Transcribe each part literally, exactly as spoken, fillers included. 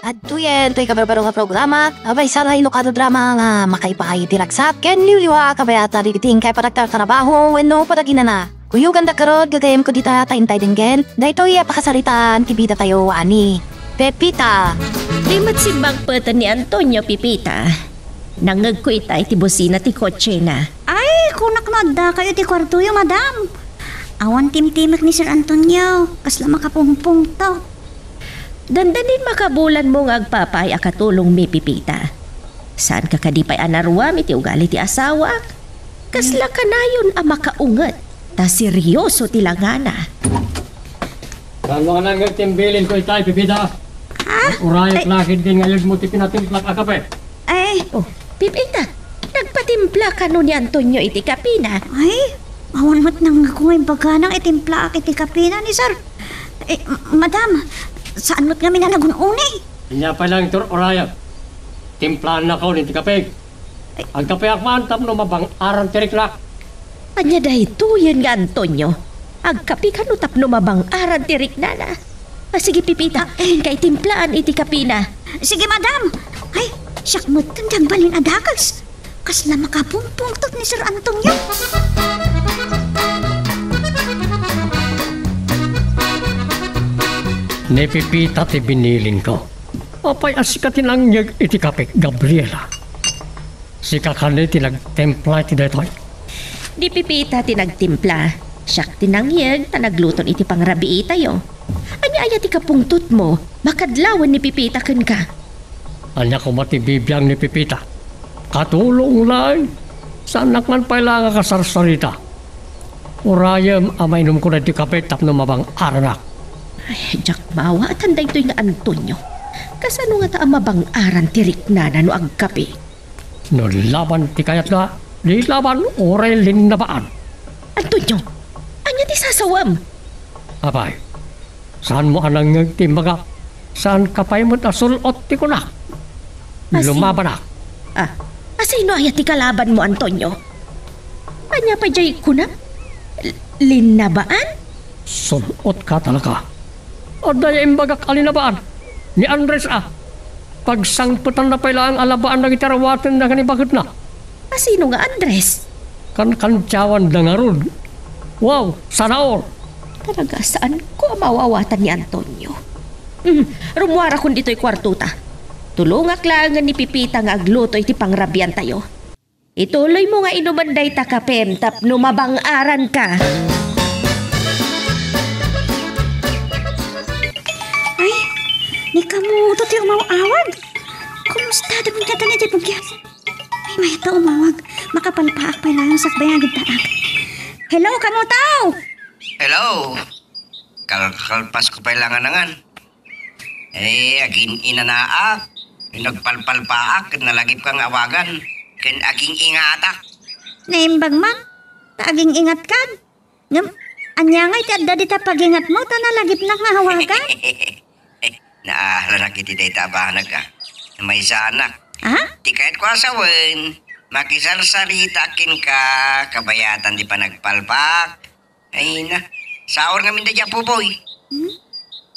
Adtoyen toy kabarbaro nga programa, a maysa nga inukan a drama nga makaipaay iti ragsat ken liwliwa a kabayatan dagiti inkay panagtartarabaho wenno panaginana. Kuyoganda garud, gagayyemko dita ta intay denggen daytoy a pakasaritaan ti bidatayo a ni Pepita. Di met simmangpeten ni Antonio, Pepita. Nangngegko ita iti busina ti kotsena. Ay, kunak no addakayo iti kuartoyo, madam. Awan timtimek ni Sir Antonio, kasla makapungpungto. Dandanin makabulanmo nga agpapaay a katulongmi, Pepita. Saanka kadi pay a naruam iti ugali ti asawak? Kasla kanayon a makaunget, ta serioso ti langana. Saan mo nga nangngeg ti imbilinko itay, Pepita? Ah? Urayak Ay. Lakid din nga ayegmo ti pinatimplak a kape. Ay. Oh, Pepita, nagpatimpla kano ni Antonio iti kapena? Ay, awan met nangngegko nga imbagana nga itimplaak iti kapena ni Sir. Eh, m-, madam, saan met ngamin a nagun-uni? Ania pay laeng ti ur-urayak? Timplaannakon iti kape. Agkapeak man tapno mabang-aran ti riknak. Ania daytoyen nga Antonio? Agkape kano tapno mabang-aran ti riknana? Ah, sige, Pepita, inka itimplaan iti kapena. Sige, madam. Ay, siak met ti agbalin a dakes. Kasla makapungpungtot ni Sir Antonio. Ni Pepita ti binilinko. Apay a sika ti nangyeg iti kape, Gabriela? Sika kani ti nagtimpla iti daytoy? Ni Pepita ti nagtimpla. Siak ti nangyeg ta nagluton iti pangrabiitayo. Ania aya ti kapungtotmo? Makadlawen ni Pepita kenka. Ania koma ti bibiang ni Pepita? Katulong laeng. Saannak man pay la nga kasarsarita. Urayem a mainumko daytoy kape tapno mabang-aranak. Ay, diak maawatan daytoy nga Antonio. Kasano ngata a mabang-aran ti riknana no agkape? No laban ti kayatna, di laban uray linnabaan. Antonio, ania ti sasawem? Apay, saanmo a nangngeg ti imbagak? Saanka pay met a sul-ot ti kunak? Asin-, Lumabanak. Ah, asino aya ti kalabanmo, Antonio? Ania pay diay kuna? L-, linnabaan? Sul-otka talaga. Adda ya imbagak a linnabaan. Ni Andres a. Pagsangpetanna pay laeng a labaan dagiti arawatenna ken ni baketna. Asino nga Andres? Kankantiawanda ngarud. Wow, sana all. Talaga, saanko a maawatan ni Antonio. Hmm, rummuarakon ditoy kuartota. Tulongak laengen ni Pepita nga agluto iti pangrabiantayo. Ituloymo nga inumen dayta kapem tapno mabang-aranka. Ay, ni Kamuto ti umaw-awag. Kumusta? Dagiti ita ni Jebugyan. Ay, mayat ta umawag. Makapalpaak pay laeng sakbay nga agiddaak. Hello, Kamuto! Hello! Kalkalpasko pay la nga nangan. Eh, agin-inanaak, nagpalpalpaak, ket nalagipka nga awagan, ken aging-ingatak. Naimbag man, ta aging-ingatkan. Ngem, ania ngay ti adda dita pagingatmo, ta nalagipnak nga awagan? Naahalanak iti dayta a banag, a. Maysanak. Ha? Ti kayatko a sawen, makisarsarita kenka, kabayatan ti panagpalpaak. Ay na, saor ngamin dayta a Popoy. Hmm?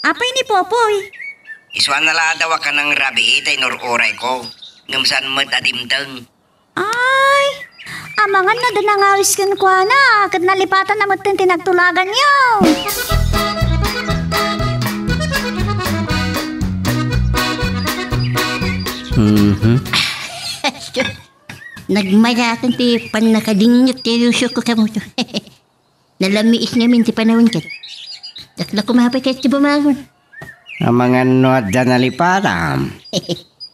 Apay ni Popoy? Isuana la a dawa kanang rabii ta inur-urayko, ngem saan met a dimteng. Ay, amangan no adda nangawis kenkuana, ket nalipatanna metten ti nagtulaganyo. Mhm. Nagmayaten ti pannakadingngeg ti rusyokko, Kamuto. Nalamiis ngamin ti panawen ket. Dakla koma pay ket ti bumangon. Amangan no adda nalipatam.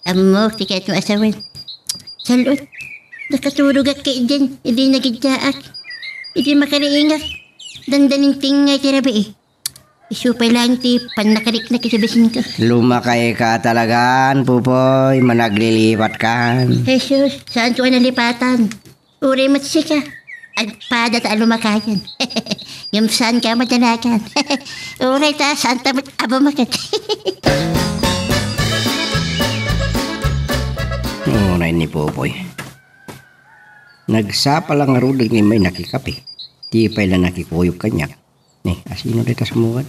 Ammok ti kayatmo a sawen. Sal-ot, nakaturogak ketdin, idi nagiddaak. Idi makariingak, dandanin ti ngay ti rabii. Isu pay laeng ti pannakariknak iti bisinko. Lumakayka talagan, Popoy, managlilipatkan. Jesus, saanto a nalipatan. Uray met sika, agpada ta a lumakayan. Ngem saanka a madanagan. Uray ta, saanta met a bumaket. Uray ni Popoy. Nagsapa la ngarud nga immay nakikape. Di pay la nakikuyog kaniak. Ni, asino dayta sumungad?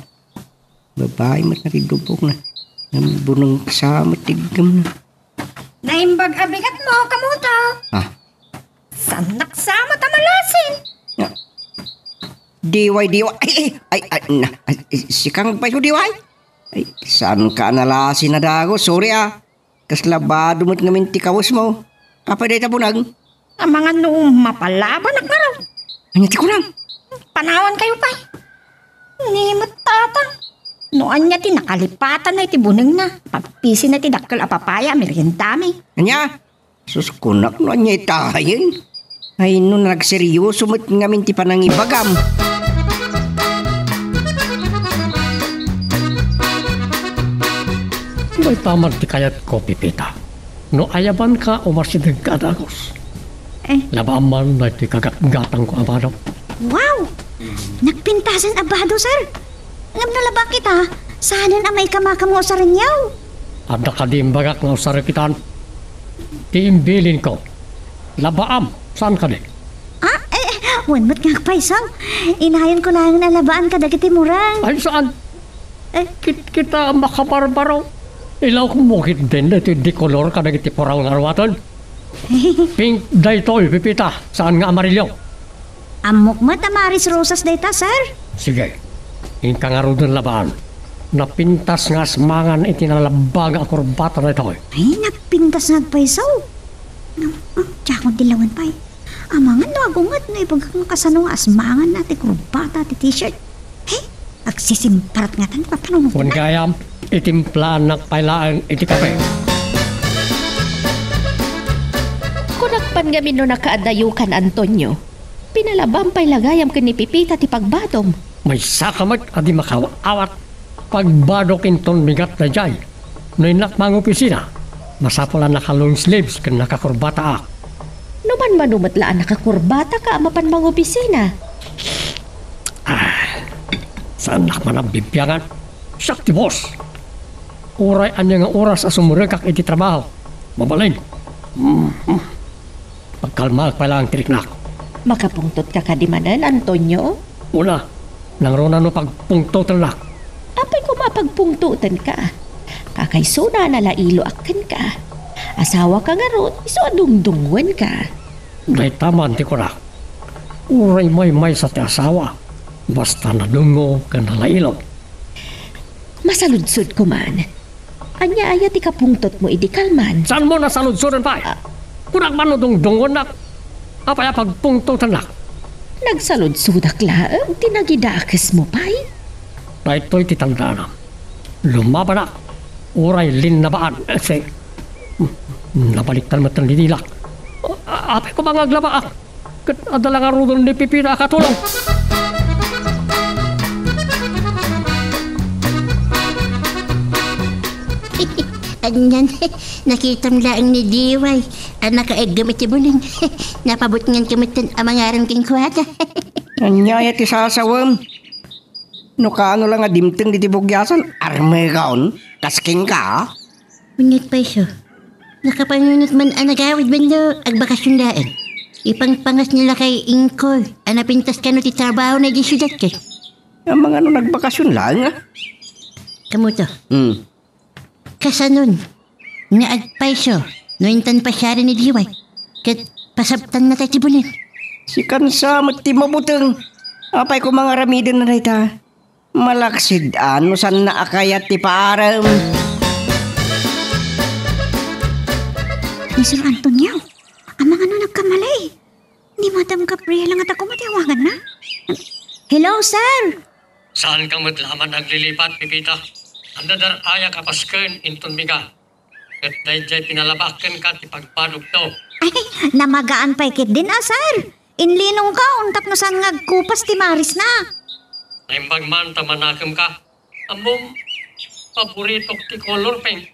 Babai met nga ti dubbokna. Nambuneng sa met ti iggemna. Naimbag a bigat mo, kamuto. Ah. Saannak sa met a malasin. Ah. Diway, diway. Ay, ay, ay, ay, na, ay, ay, sika nga agpayso, diway. Ay, saanka a nalasin a dagus? Sorry, ah. Kasla bado met ngamin ti kawesmo. Apay dayta buneng? Amangan no mapalabanak ngarud. Ania ti kunam? Panawankayo pay. Ni met tatang. No ania ti nakalipatan ti bunengna, pagpisina ti dakkel a papaya a meriendami. Ania? Sus, kunak no ania itayen. Ay, no nagseryoso met ngamin ti panangibagam. Dayta man ti kayatko, Pepita. No ayabanka, umasidegka a dagus. Eh. Labaam man daytoy kagatgatangko a bado. Wow! Nagpintasen a bado, sir. Ngem no labaak ita, saanen a maikamakam nga usarenyo? Adda kadi imbagak nga usarek itan? Ti imbilinko. Labaam, saan kadi? Ah, eh, eh, wen met nga agpayso. Inayonko laeng a labaan kadagiti murang. Ay, saan? Eh? Kit-, kita a makabarbaro. Ilawko ketdin daytoy de color kadagiti puraw nga aruaten. Pink daytoy, Pepita, saan nga amarillo. Ammok met a Maris Rosas dayta, sir. Sige. Inka ngaruden, labaan. Napintas nga asmangan iti nalabba nga kurbata daytoy. Ay, napintas nga agpayso. Ngem, ah, diakon ti lawen pay. Amangan no agunget no ibagak nga kasano nga asmanganna ti kurbata, ti t-shirt. He, agsisimparat ngatan ti papanunotna. Wen gayam, itimplaannak pay laeng iti kape. Kunak man ngamin no nakaadayokan, Antonio. Pinalabaam pay la gayam ken ni Pepita ti pagbadom. Maysaka met a di makaawat-awat. Pagbadok inton migat daydiay. No innak mangopisina, masapul a naka-long sleeves ken nakakurbataak. No manmano met la a nakakurbataka a mapan mangopisina? Ah, saannak man a bibiangan. Siak ti boss. Uray ania nga oras a sumurekak iti trabaho, mabalin. Mm. Pagkalmaek pay laeng ti riknak. Makapungtotka kadi manen, Antonio? Una, nangruna no pagpungtotennak. Apay koma a pagpungtotenka? Kakaisuna a nalailoak kenka. Asawaka ngarud, isu a dungdungngoenka. Dayta man ti kunak. Uray maymaysa ti asawa, basta nadungngo ken nalailo. Masaludsodko man. Ania aya ti kapungtotmo idi kalman? Saanmo nasaludsoden pay? Ah. Kunak man no dungdungngoennak. Apay a pagpungtotennak? Nagsaludsodak laeng ti nagidakesmo pay. Daytoy ti tandaanam. Lumabanak. Uray linnabaan. Eh, si-, nabaliktad met ti didilak. A-, apay koma nga aglabaak? Ket adda la ngaruden ni Pepita a katulong. Anian, nakitam laeng ni Diway a nakaeggem iti buneng. Napabutnganka metten a mangaram kenkuana. Ania aya ti sasawem? No kaano la nga dimteng diti bugiasan, armegaon, kas kenka, a? Wen nga agpayso, nakapanunot man a nagawid wenno agbakasyon laeng. Ipangpangas ni lakay Ingkol a napintas kano ti trabahona idiay siudad ket. Amangan no nagbakasyon laeng, a? Kamuto. Hmm. Kasanon nga agpayso no intan pasiaren ni Diway ket pasabtannata iti buneng? Sikan sa met ti mabuteng. Apay koma nga aramidenna dayta? Malaksid a no saanna a kayat ti paarem. Ni Sir Antonio, amangan no nagkamali. Ni Madam Gabriela ngata koma ti awaganna? Hello, sir! Saanka met la a man aglilipat, Pepita? Adda dar-ayak a pasken inton miga. Ket daydiay pinalabaak kenka ti pagbadokto. Ay, namagaan pay ketdin a, sir. Inlinongkon tapno saan nga agkupas ti marisna. Naimbag man ta manakemka. Ammom, paboritok ti kolor pink.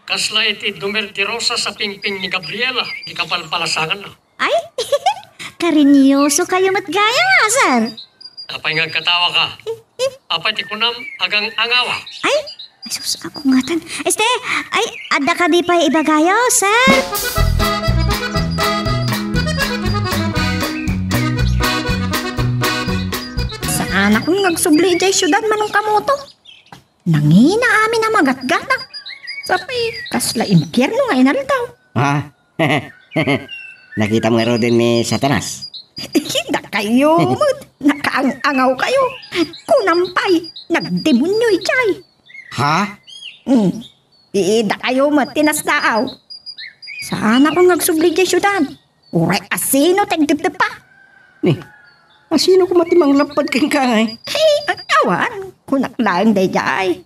Kasla iti dumer de rosas a pingping ni Gabriela, ti kabalbalasanganna. Ay, karinyoso kayo met gayam, a, sir. Apay nga agkatawaka? Apay ti kunam, agang-angawa? Ay, ay, sus, ako ngatan. Este, ay, adda kadi pay ibagayo, sir? Saanak nga agsubli idiay siudad, Manong Kamuto. Nangina amin a magatgatang. Sapay, kasla impierno nga inaldaw. Ha? Nakitam ngaruden ni Satanas? Dakayo met, nakaang-angaw kayo. Kunam pay, nagdemonyo idiay. Ha? Hmm. Dakayo met ti nasdaaw. Saanakon nga agsubli idiay siudad. Uray asino ti agdepdeppa? Ni, asino koma ti manglappad kenka ngay? Hey, awan, kunak laeng daydiay.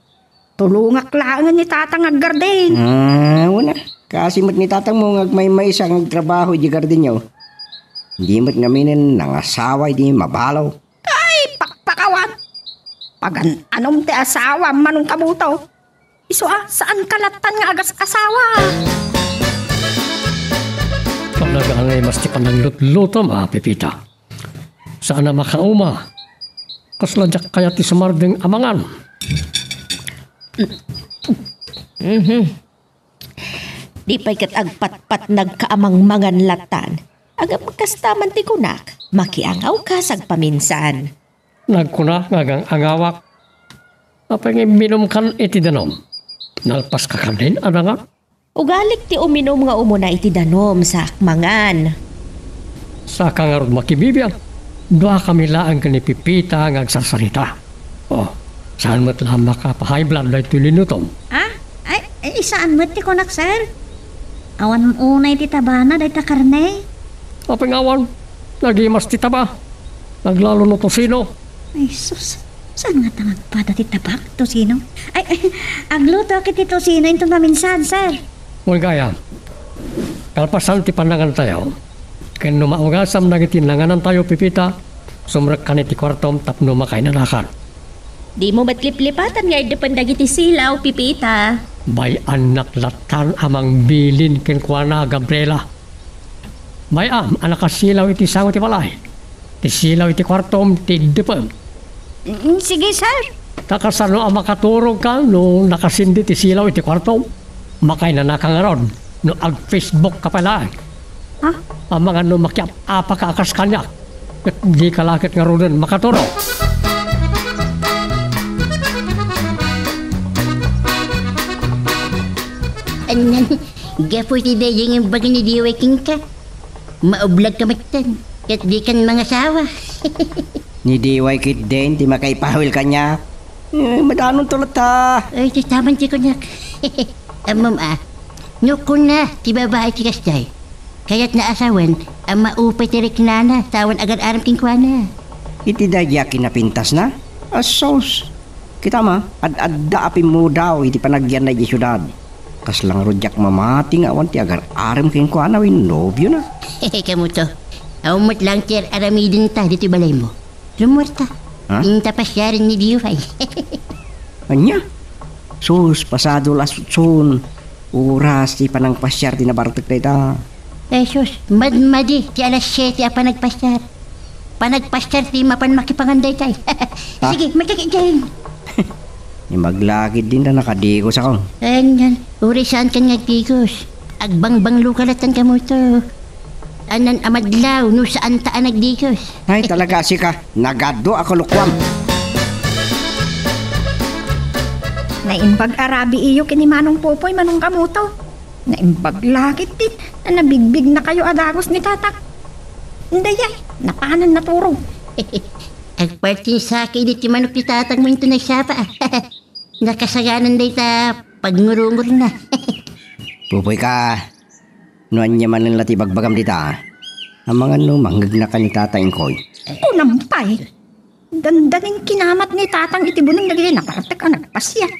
Tulongak laeng ni Tatang aggarden. Ah, wen a. Kaasi met ni Tatangmo nga agmaymaysa nga agtrabaho idiay gardenyo. Di met ngaminen nangasawa idi mabalo. Ay, pakpakawan! Pagan-anom ti asawa, Manong Kamuto. Isu a, saan ka lattan nga agas-asawa? Talaga nga mas ti pananglutlutom, a, Pepita. Saan a makauma. Kasla diak kayat ti sumardeng a mangan. Mhm. Di pay ket agpatpatnagka a mangmangan lattan. Ngem kasta man ti kunak, makiangawka sagpaminsan. Nagkuna nga agang-angawak. Apay nga imminumkan iti danum? Nalpaska kadin a dangat? Ugalik ti uminum nga umuna iti danum, saak mangan. Saka ngarud makibibiag. Duakami laeng ken ni Pepita nga agsarsarita. Oh, saan met la makapahaiblan daytoy linutom? Ah? Ay, ay, saan met ti kunak, sir? Awan unay ti tabana dayta karne? Apay nga awan, nagimas ti taba. Naglalo no tosino. Ay, sus. Saan nga ta magpada ti tabak, tosino? Ay, ay, agluto ket ti tosino inton maminsan, sir. Wen gayam, kalpasan ti pannangantayo, ken no maugasam dagiti nanganantayo, Pepita, sumrekkan iti kuartom tapno makainanakan. Dimo met liplipatan nga iddepen dagiti silaw, Pepita. Bay-annak lattan a mangbilin kenkuana, Gabriela. Bay-am a nakasilaw iti sango ti balay. Ti silaw iti kuartom ti iddepem. Mm, sige, sir. Ta kasano a makaturogka no nakasindi ti silaw iti kuartom? Makainanaka ngarud no ag-Facebook ka pay laeng. Ha? Amangan no makiap-apaka a kas kaniak. Ket dika la ket ngaruden makaturog. Anan, gapu iti daydiay nga imbaga ni Diway kenka, maublagka metten, ket dikan mangasawa. Ni Diway ketdin ti makaipawil kaniak. Eh, madanonto latta. Ay, ti saman ti kuniak. Ammom a, no kuna ti babai ti kasdiay, kayatna a sawen a maupay ti riknana, ta awan agar-arem kenkuana. Iti daydiay a kinapintasna? Asus! Kitam a, ad-adda a pimmudaw iti panagyanna idiay siudad. Kasla ngarud diak mamati nga awan ti agar-arem kenkuana wenno nobiona. Kamoto, awan met laeng ti ar-aramidenta ditoy balaymo. Rummuarta. Ha? Inta pasiaren ni Diway. Ania? Sus, pasado la sutson. Oras ti panangpasiar ti nabartek dayta. Jesus, madmadi ti alas siete a panagpasiar. Panagpasiar ti mapan makipangan daytay. Ah. Sige, makikit dyan. Ni maglagid din na nakadigos ako. Ayan, yan. Uri saan kan nga agdigos. Agbangbanglo ka latan kamoto. Anan a madlaw no saan ta a nagdigos. Ay, talaga, sika. Nagadu a kulukuam. Naimbag a rabii ken ni Manong Popoy, Manong Kamuto. Naimbag lakit ti nanabigbigna kayo a dagos ni Tatang. Dayay, napanan naturog. Agpartinsaki idi ti manok ni Tatangmo inton nagsapa. Nakasaganan dayta pagngurungurna. Pupoy ka, no ania manen la ti ibagbagam dita, amangan no mangngegna ka ni Tata Inkoy. Kunam pay, dandanin kinamat ni Tatang iti buneng dagiti napartek a nagpasiar.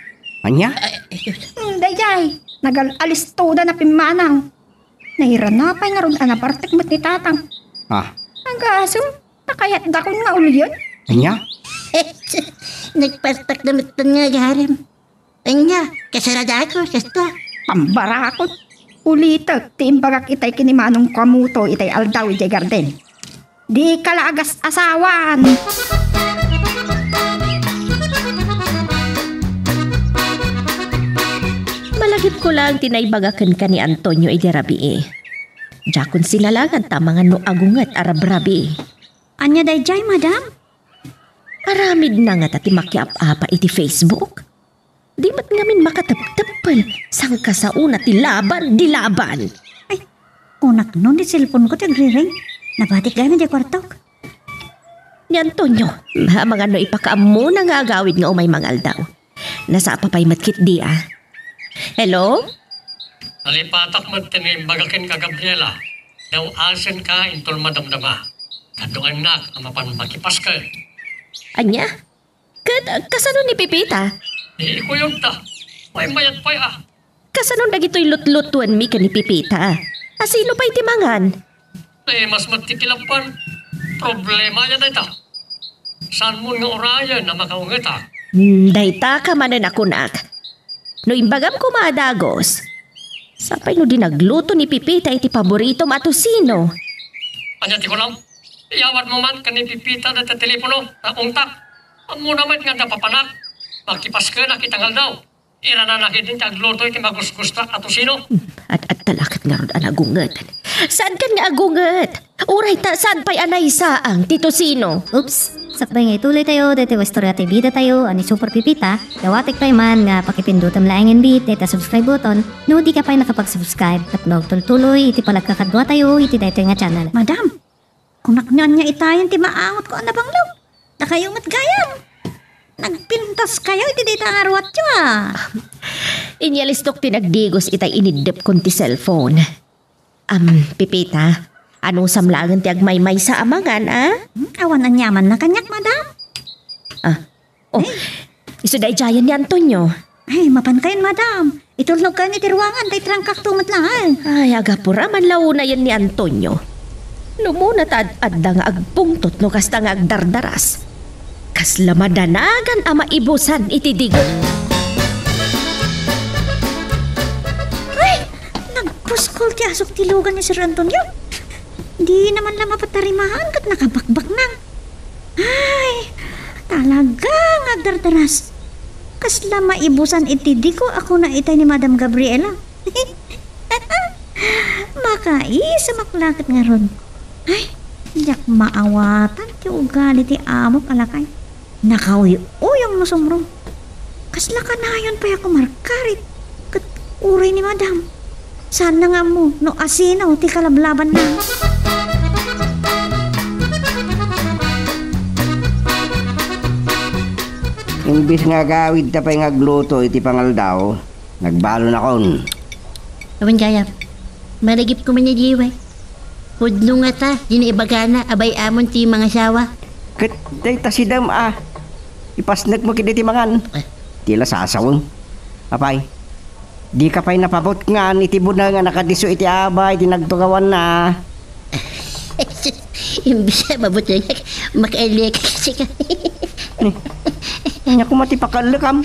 Ania? Ay, ay, Diyos. Hmm, dayjay, nagal-alistoda na pimmanaw. Nairana pay ngarud a napartek met ni Tatang. Ah. Agasem, nakayatdakon nga ulien. Ania? Nagpartak na metten nga agarem. Ania, kasaradako, kasta. Pambarakot. Ulitek ti imbagak itay ken ni Manong Kamuto itay aldaw idiay garden. Dika la agas-asawan. Malagipko laeng ti naibaga kenka ni Antonio idi rabii. Diakon sinalagad ta amangan no agunget a rabrabii. Ania dayjay, madam? Aramidna ngata ti makiap-apa iti Facebook? Di met ngamin makatepteppel. Sangkasaona ti laban, di laban. Ay, kunak no, ni cellphone ko ti agriring. Nabatik gayam idiay kuartok. Ni Antonio, amangan no ipakaammona nga agawid nga umay mangaldaw. Nasapa pay met ketdi a. Hello? Nalipatak met ti naimbagak kenka, Gabriela. Daw asenka inton madamdama. Kaduennak a mapan makipasked. Ania? Ket, ah, kasano ni Pepita? Ikuyogta. Maymayat pay a. Kasano dagitoy lutlutuenmi ken ni Pepita? Asino pay ti mangan? Ay, mas met ti kilabban. Problema ya dayta. Saanmon nga urayen a makaungetak? Hmm, dayta ka manen a kunak. No imbagam koma a dagus, sapay no di nagluto ni Pepita iti paboritom a tocino. Ania ti kunam? Iyawatmo man ken ni Pepita dayta telepono, ta untak. Ammona met nga adda papanak. Makipaskenak ita nga aldaw. Irananak idin ti agluto iti magusgusta a tocino. Hmm, ad-adda la ket ngarud a nagunget. Saankan nga agunget? Uray ta saan pay a naisaang ti tocino. Oops! Sakbay nga ituloy tayo daytoy a istorya ti bida tayo a ni Super Pepita, dawatek pay man nga pakipindutem laengen bi dayta subscribe button no di ka pay nakapag-subscribe tapno agtultuloy iti panagkakadua tayo iti daytoy nga channel. Madam, kunak no ania itayen ti maangot ko a nabanglo. Dakayo met gayam. Nagpintas kayo iti dayta nga ruatyo a. Inyalistok ti nagdigos itay iniddepkon ti cellphone. Am, Pepita, anusam laengen ti agmaymaysa a mangan, a? Hmm, awan aniamanna kaniak, madam. Ah, oh, isu daydiayen ni Antonio. Ay, mapankayon, madam. Itulnogkayon iti ruangan, ta itrangkakto met laeng. Ay, agapura man la unayen ni Antonio. No umuna ta ad-adda nga agpungtot no kasta nga agdardaras. Kasla madanagan a maibusan iti digo. Ay! Nagpuskol ti asok ti lugan ni Sir Antonio. Dina man la mapatarimaan ket nakabakbaknang. Ay, talaga nga agdardaras. Kasla maibusan iti digo a kuna itay ni Madam Gabriela. Makaisamak la ket ngarud. Ay, diak maawatan ti ugali ti amok a lakay. Nakauyuyong no sumrong. Kasla kanayon pay a kumarkarit ket uray ni Madam. Saanna nga ammo no asino ti kalablabanna. Imbes nga agawidta pay nga agluto iti pangaldaw, nagbalonakon. Awan gayam. Malagipko man idiay. Pudno ngata, dina ibagana a bay-amon ti mangasawa. Ket dayta sidem a ipasnekmo ketdi ti mangan. Eh. Ti la sasawem. Apay, dika pay napabutngan iti buneng a nakadisso iti abay ti nagtugawanna. Imbes a mabutengek, makaellekek sika. Ni, ania koma ti pakaellekam?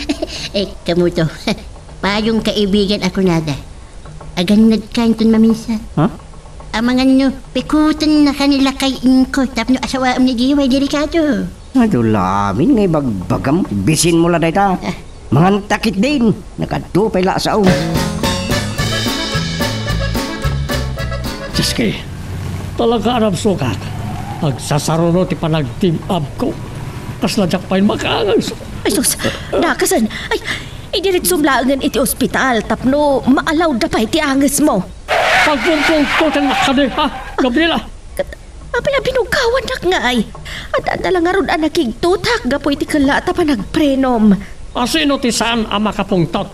Eh, kamuto. Payong kaibigan a kunada. Agannadka inton maminsan. Ha? Amangan no, pikutennaka ni lakay inko tapno asawaem ni Diway, delikado. Adu lamin nga ibagbagam, bisinmo la dayta. Ah. Manganta ketdin, nagadu pay la a sao. Dios ko, talaga a nabsukat. Agsasaruno ti panagtim-abko. Kasla diak pay makaangas. Ay, sus, dakasen. Ay, idiretsom laengen iti ospital tapno maalawda pay ti angesmo. Pagpumpungtotennak kadi, ha, Gabriela? Ket apay a binugawannak ngay? Adda la ngarud a nakigtotak gapu iti kellaat a panagprenom. Asino ti saan a makapungtot?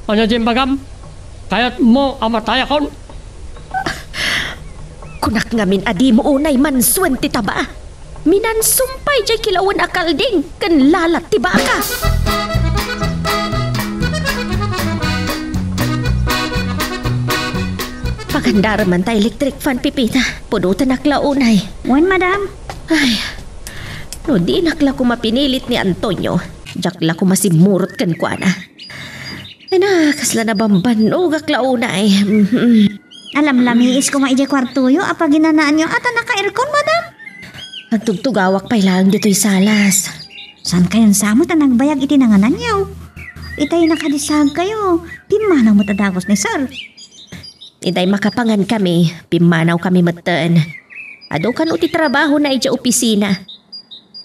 Ania ti imbagam? Kayatmo a matayakon? Kunak ngamin a dimo unay mansuen ti taba. Minansumpay diay kilawen a kalding ken lalat ti baka. Pagandarem man ta electric fan, Pepita. Pudotanak la unay. Wen, madam. Ay, no dinak la koma pinilit ni Antonio, diak la koma simmurot kenkuana. Ay na, kasla nabambannogak la unay. Mhm. Alamlamiis koma idiay kuartoyo a paginanaanyo a ta naka-aircon, madam. Agtugtugawak pay laeng ditoy salas. Saankayon sa met a nagbayag iti nangananyo? Itay nakadisag kayo, pimmanaw met a dagus ni sir. Itay makapangan kami, pimmanaw kami metten. Adu kano ti trabahona idiay opisina.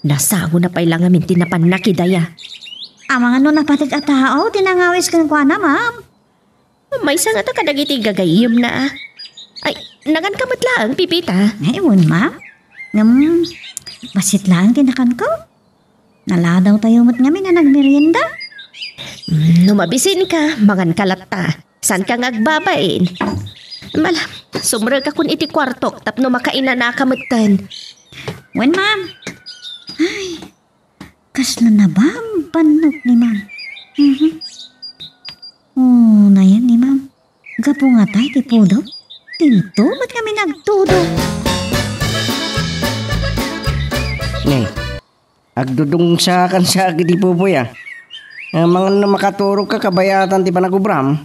Nasangona pay la ngamin ti napanna kidaya. Amangan no napateg a tao ti nangawis kenkuana, ma'am. Maysa ngata kadagiti gagayyemna, a. Ay, naganka met laeng, Pipita? Ay, wen, ma'am. Ngem, bassit laeng ti nakanko. Naladawtayo met ngamin a nagmerienda. Mm, no mabisinka, manganka latta. Saanka nga agbabain? Mala, sumrekakon iti kuartok tapno makainanaka metten. Wen, ma'am. Ay, kasla nabambannok ni ma'am. Mhm. Oh, nayan ni ma'am. Gapu nga tay ti pudot, dinto met kami nagtudok. Ne, agdudungsakan sa iti pupuy, a. Amangan no makaturogka kabayatan ti panagubram.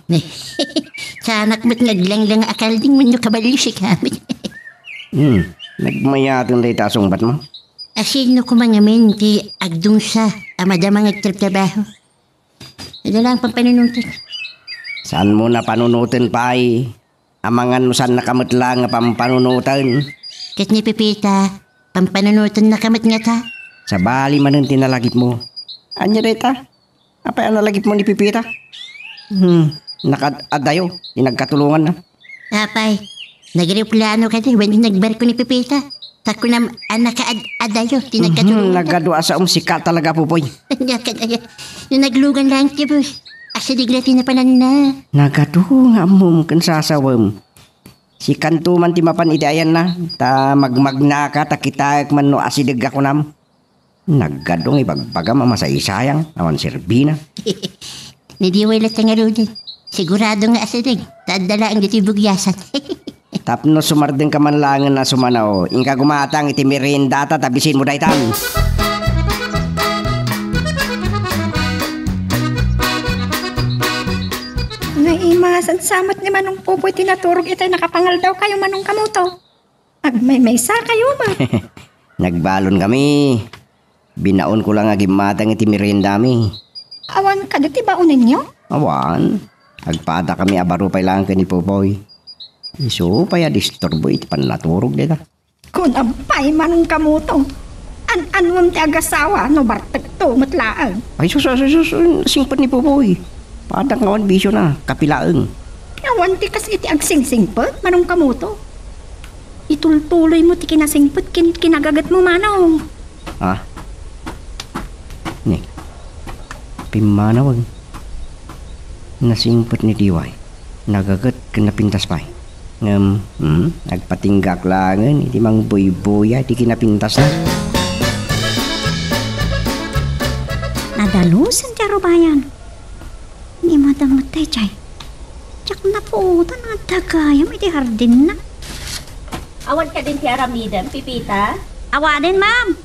Saanak met nga aglanglang a kalding wenno kabalio si kami. Hmm, nagmayaten dayta a sungbatmo. Asino koma ngamin ti agdungsa a madama nga agtrabtrabaho? Adda laeng pampanunotek. Saanmo a panunoten pay? Amangan no saannaka met laeng a pampanunoten. Ket ni Pepita, pampanunotennak met ngata. Sabali manen ti nalagipmo. Ania dayta? Apay a nalagipmo ni Pepita? Hmm, nakaad-adayo ti nagkatulonganna. Apay, nagreplano kadi wenno nagbarko ni Pepita? Ta kunam a nakaad-adayo ti Mhm, nagkatulonganna. Nagadu a saom sika talaga, Pupoy. Ania kadaya? No naglugan laeng ti bus, asideg la ti napananna. Nagadu nga ammom ken sasawem. Sikanto man ti mapan iti ayanna, ta magmagnaka ta kitaek man no asideg a kunam. Nagadu nga ibagbagam a masaysayang, awan serbina. Ni Diway latta ngaruden. Sigurado nga asideg, ta adda laeng ditoy bugyasan. Tapno sumardengka man laengen a sumanaw, inka gumatang iti meriendata ta bisinmo daytan. Naimasan sa met ni Manong Pupoy ti naturog itay nakapangaldawkayo, Manong Kamuto. Agmaymaysa kayo, ma. Nagbalon kami. Binaonko la nga gimmatang iti meriendami. Awan kadi ti baonenyo? Awan. Agpada kami a baro pay laeng ken ni Pupoy. Isu pay a disturbo iti pannaturog dayta. Kunam pay, Manong Kamuto. An-anuem ti agasawa no bartekto met laeng? Ay, sus, sus, sus, sus, singpet ni Pupoy. Padak nga awan bisiona, kapilaeng. Awan ti kas iti agsingsingpet, Manong Kamuto. Itultuloymo ti kinasingpet ken kinagagetmo, Manong. Ah? Ni, pimmanawag. Nasingpet ni Diway. Nagaget ken napintas pay. Ngem, hmm, agpatinggak laengen iti mangbuybuya iti kinapintasna. Nadalusen ti arubayan. Ni Madam met daydiay. Diak napuotan nga adda gayam iti hardinna. Awan kadin ti aramidem, Pipita? Awanen, ma'am.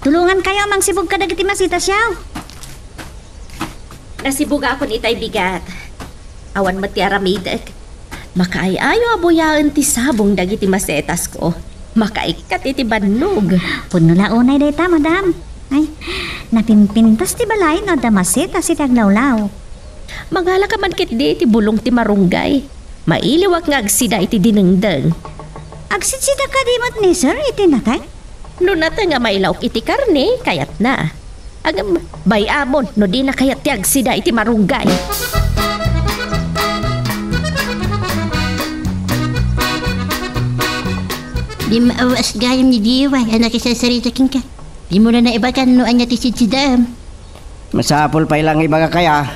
Tulongankayo a mangsibog kadagiti masetasyo. Nasibogakon itay bigat. Awan met ti aramidek. Makaay-ayo a buyaen ti sabong dagiti masetasko. Makaikkat iti bannog. Pudno la unay dayta, madam. Ay, napimpintas ti balay no adda masetas iti aglawlaw. Mangalaka man ketdi iti bulong ti marunggay. Mailiwak nga agsida iti dinengdeng. Agsidsida kadi met ni sir iti nateng? No nateng a mailaok iti karne, kayatna. Ngem, bay-amon no dina kayat ti agsida iti marunggay. Di maawas gayam ni Diway a nakisarsarita kenka. Dimo la naibagan no ania ti sidsidaem. Masapul pay la nga ibagak aya.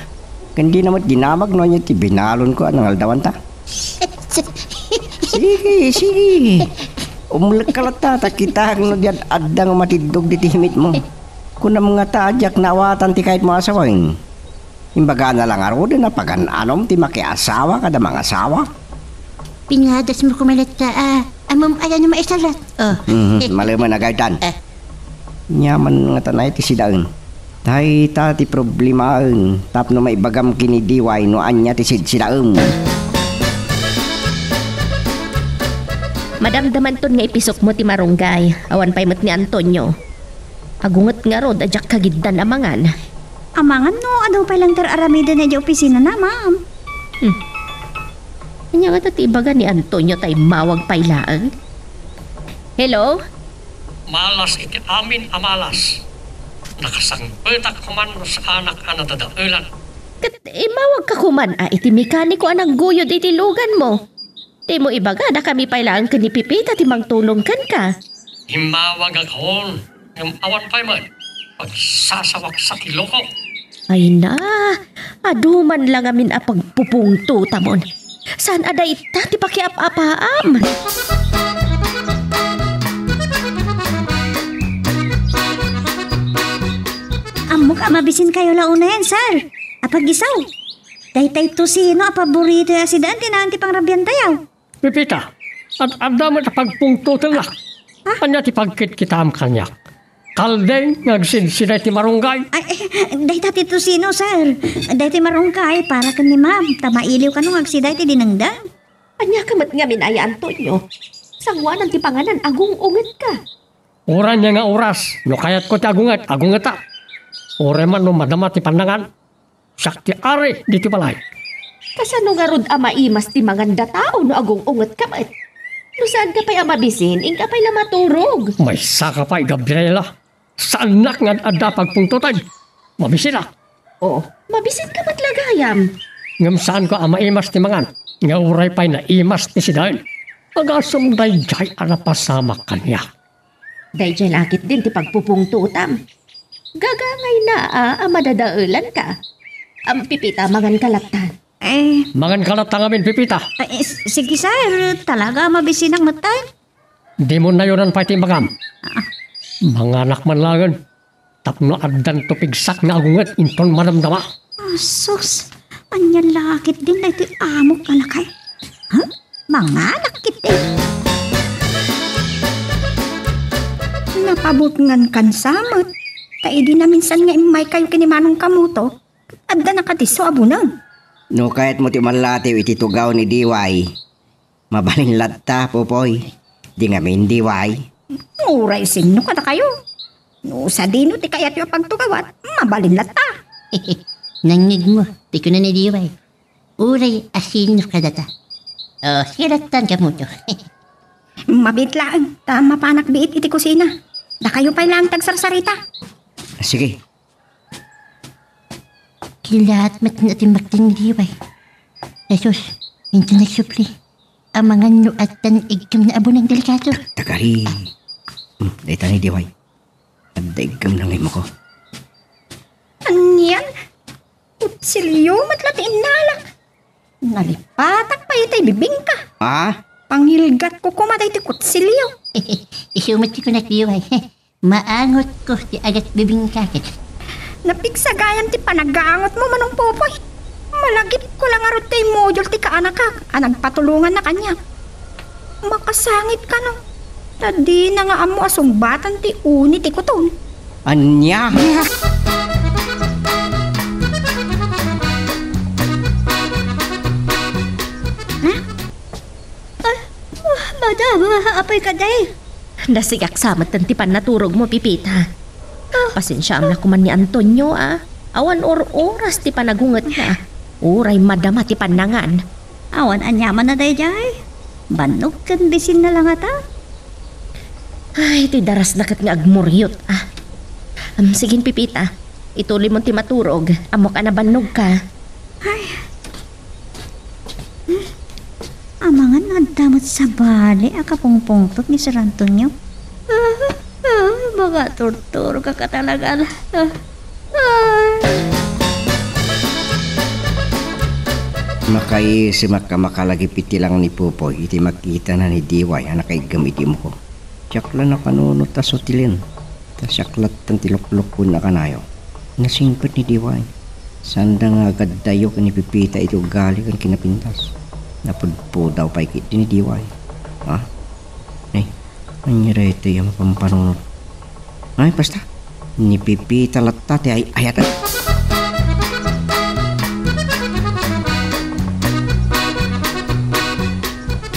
Ken dina met dinamag no ania ti binalonko a nangaldawanta. Sige, sige. Umlekka latta, ta kitaek no di ad-adda nga matiddog diti himitmo. Kunam ngata a diak naawatan ti kayatmo a sawen. Imbagana la ngaruden a pagan-anom ti makiasawa kada mangasawa. Pinadasmo koma latta a, ammom aya no maisalat. Oh. Mhm, malemen a gaydan. Eh. Ania man ngata ti sidaen. Dayta ti problemaen tapno maibagam ken ni Diway no ania ti sidsidaem. Madamdamanton nga ipisokmo ti marunggay, awan pay met ni Antonio. Agunget ngarud a diak kagiddan a mangan. Amangan no adu pay lang ti ar-aramiden idiay opisinana, ma'am. Hmm. Ania ngata ti ibaga ni Antonio ta immawag pay laeng? Hello? Malas iti amin a malas. Nakasangpetak koman no saanak a nadadaelan. Ket immawagka koman a iti mekaniko a nangguyod iti luganmo. Dimo ibaga, dakami pay laeng ken ni Pepita ti mangtulong kenka. Immawagakon, ngem awan pay met. Pagsasawak sa ti loko. Ay na, adu man la ngamin a pagpupungtotamon. Saan a dayta ti pakiap-apaam? Ammok a mabisinkayo la unayen, sir. Apag-isu. Daytay tusino a paborito a sidaen ti naan ti pangrabiantayo. Pepita, ad-adda met a pagpungtotennak. Ha? Ania ti pagkitkitaam kaniak? Kaldeng nga agsidsida iti marunggay. Ay, eh, dayta ti tusino, sir. Dayta ti marunggay para ken ni ma'am, ta mailiw kano nga agsida iti dinengdeng. Ania ka met ngamin aya, Antonio? Sangoanan ti panganan, agung-ungetka. Uray ania nga oras, no kayatko ti agunget, agungetak. Uray man no madama ti pannangan. Siak ti ari ditoy balay. Kasano ngarud a maimas ti mangan dataw no agung-ungetka met? No saanka pay a mabisin, inka pay la maturog. Maysaka pay, Gabriela. Saannak nga ad-adda a pagpungtoten. Mabisinak. Oh, mabisinka met la gayam. Ngem saanko a maimas ti mangan, nga uray pay naimas ti sidaen. Agasem daydiay a napasamak kaniak. Daydiay la ketdin ti pagpupungtotam. Gagangayna a, a madadaelanka. Am, Pepita, manganka latta. Eh. Manganka latta ngamin, Pepita. Eh, s-, sige, sir. Talaga, mabisinak met tay. Dimo nayonan pay ti imbaga. Ah. Manganak man laengen. Tapno addanto pigsak nga agunget inton madamdama. Asus, ania la ketdin daytoy amok a lakay? Ha? Manganak ketdi. Napabutngankan sa met, ta idi naminsan nga immaykayo ken ni Manong Kamuto, adda nakadisso a buneng. No kayatmo ti umallatiw iti tugaw ni Diway, mabalin latta, Popoy. Di ngamin, Diway. Uray sinno kadakayo. No sadino ti kayatyo a pagtugawat, mabalin latta. Nangngegmo ti kuna ni Diway. Uray a sinno kadata. O, sige lattan, Kamuto. Mabiit laeng, ta mapanak biit iti kusina. Dakayo pay laeng ti agsarsarita. Sige. Kilaat met nga ti maktin ni Diway. Jesus, inton nagsupli. Amangan no addan iggemna a buneng delikado. Tagari. Hmm, dayta ni Diway. Adda iggemna nga immoko. Anian? Kutsilio met la ti innalak. Nalipatak pay itay bibingka. Ah? Pangilgatko koma daytoy kutsilio. Isu met ti kunak, Diway. Maangotko ti agat bibingka ket. Napigsa gayam ti panagaangotmo, Manong Popoy. Malagipko la ngarud ti module ti kaanakak a nagpatulonganna kaniak. Makasangit kano, ta dina nga ammo a sungbatan ti uni ti kuton. Ania? Ah, ah, madam, apay kadi? Nasigak sa met ti pannaturogmo, Pepita. Ah. Pasensiaam la koman ni Antonio, a. Awan or-oras ti panagungetna. Uray madama ti pannangan. Awan aniamanna daydiay. Bannog ken bisinna la ngata. Ay, ti darasna ket nga agmuriot, a. Am, sige, Pepita. Ituloymon ti maturog. Ammok a nabannogka. Ay. Hmm. Amangan nga adda met sabali a kapungpungtot ni Sir Antonio. Ah, ah, makaturturogka talaga. Ah, ah. Makaisimak a makalagip iti lang ni Popoy iti makitana ni Diway a nakaiggem iti immoko. Diak la nakanunot a sutilen, ta siak latta ti luklukon a kanayo. Nasingpet ni Diway. Saanda nga agaddayo ken ni Pepita iti ugali ken kinapintas. Napudpudaw pay ketdi ni Diway. Ha? Ay, ania daytoy a mapampanunot? Ay, basta. Ni Pepita latta ti ay-ayaten.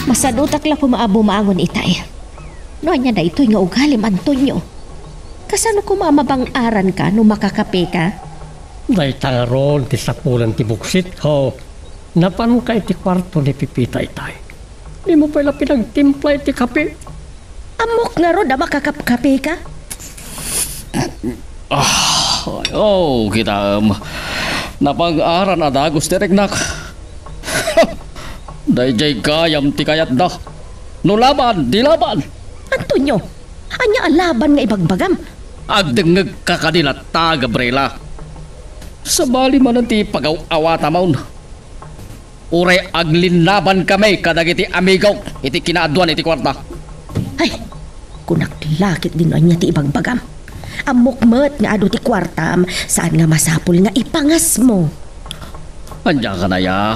Masadutak la koma a bumangon itay. No ania daytoy nga ugalim, Antonio? Kasano koma a mabang-aranka no makakapeka? Dayta ngarud ti sapulan ti buksit, ho. Napanka iti kuarto ni Pepita itay. Dimo pay la pinagtimpla iti kape. Ammok ngarud a makakapkapeka? Ah, oh, kitaem. Napag-aran a dagus ti riknak. Daydiay gayam ti kayatda. No laban, di laban. Antonio, ania a laban nga ibagbagam? Agdengngegka kadi latta, Gabriela. Sabali manen ti pagaw-awatamon. Uray aglinnabankami kadagiti amigok iti kinaaduan iti kuarta. Ay, kunak la ketdi no ania ti ibagbagam. Ammok met nga adu ti kuartam, saan nga masapul nga ipangasmo. Ania ka daya?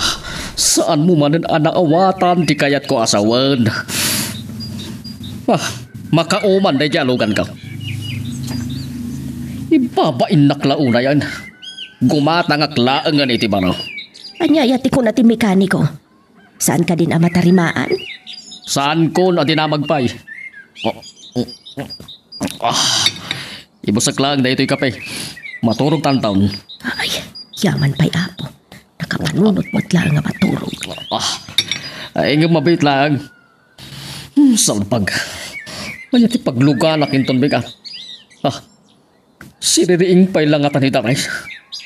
Saanmo manen a naawatan ti kayatko a sawen? Ah, makauman daydiay a luganko. Ibabainnak la unayen. Gumatangak laengen iti baro. Ania aya ti kuna ti mekaniko? Saan kadin a matarimaan? Saankon a dinamag pay. Ah, ibusek laeng daytoy kape. Maturog tantaon. Ay, yaman pay, Apo. Nakapanunot met laeng nga maturog. Ah, ay, ngem mabiit laeng. Hmm, salbag. Ania ti pagluganak inton bigat? Ah, siririing pay la ngata ni Dares.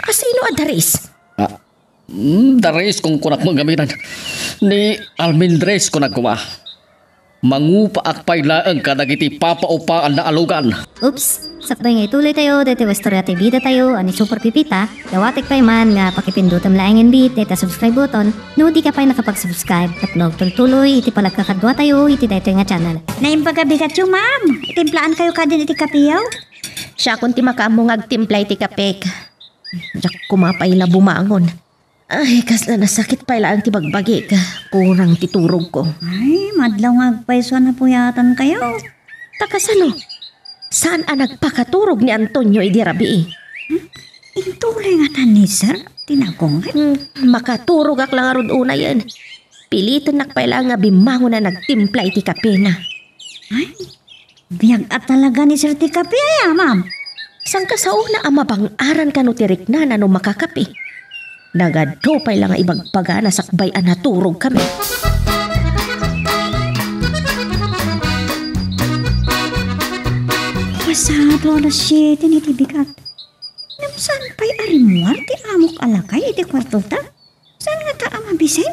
Asino a Dares? Ah, mm, Dares, kunkunak mo gaminan. Ni Almendres, kunak koma. Mangupaak pay laeng kadagiti papaupaan na a lugan. Oops! Sakbay nga ituloy tayo, daytoy istorya ti bida tayo, a ni Super Pipita, dawatek pay man nga pakipindutem laengen bit dayta subscribe button, no di ka pay nakapag-subscribe, tapno agtultuloy iti panagkakadua tayo iti daytoy nga channel. Naimbag a bigatyo, ma'am. Timplaankayo kadin iti kapeyo? Siakon ti makaammo nga agtimpla iti kapek. Diak koma pay la bumangon. Ay, kasla nasakit pay laeng ti bagbagik. Kurang ti turogko. Ay, madlaw nga agpayso a napuyatankayo. Ta kasano? Saan a nagpakaturog ni Antonio idi rabii? Hmm? Intuloy ngata ni Sir ti nagunget? Hmm, makaturogak la ngarud unayen. Pilitennak pay laeng nga bimmangon a nagtimpla iti kapena. Ay, biag a talaga ni Sir ti kape aya, ma'am? Sangkasaona a mabang-aran kano ti riknana no makakape. Nagadu pay la nga ibagbagana sakbay a naturogkami. Pasado alas siete iti bigat. Ngem saan pay a rimmuar ti amok a lakay iti kuartota? Saan ngata a mabisay?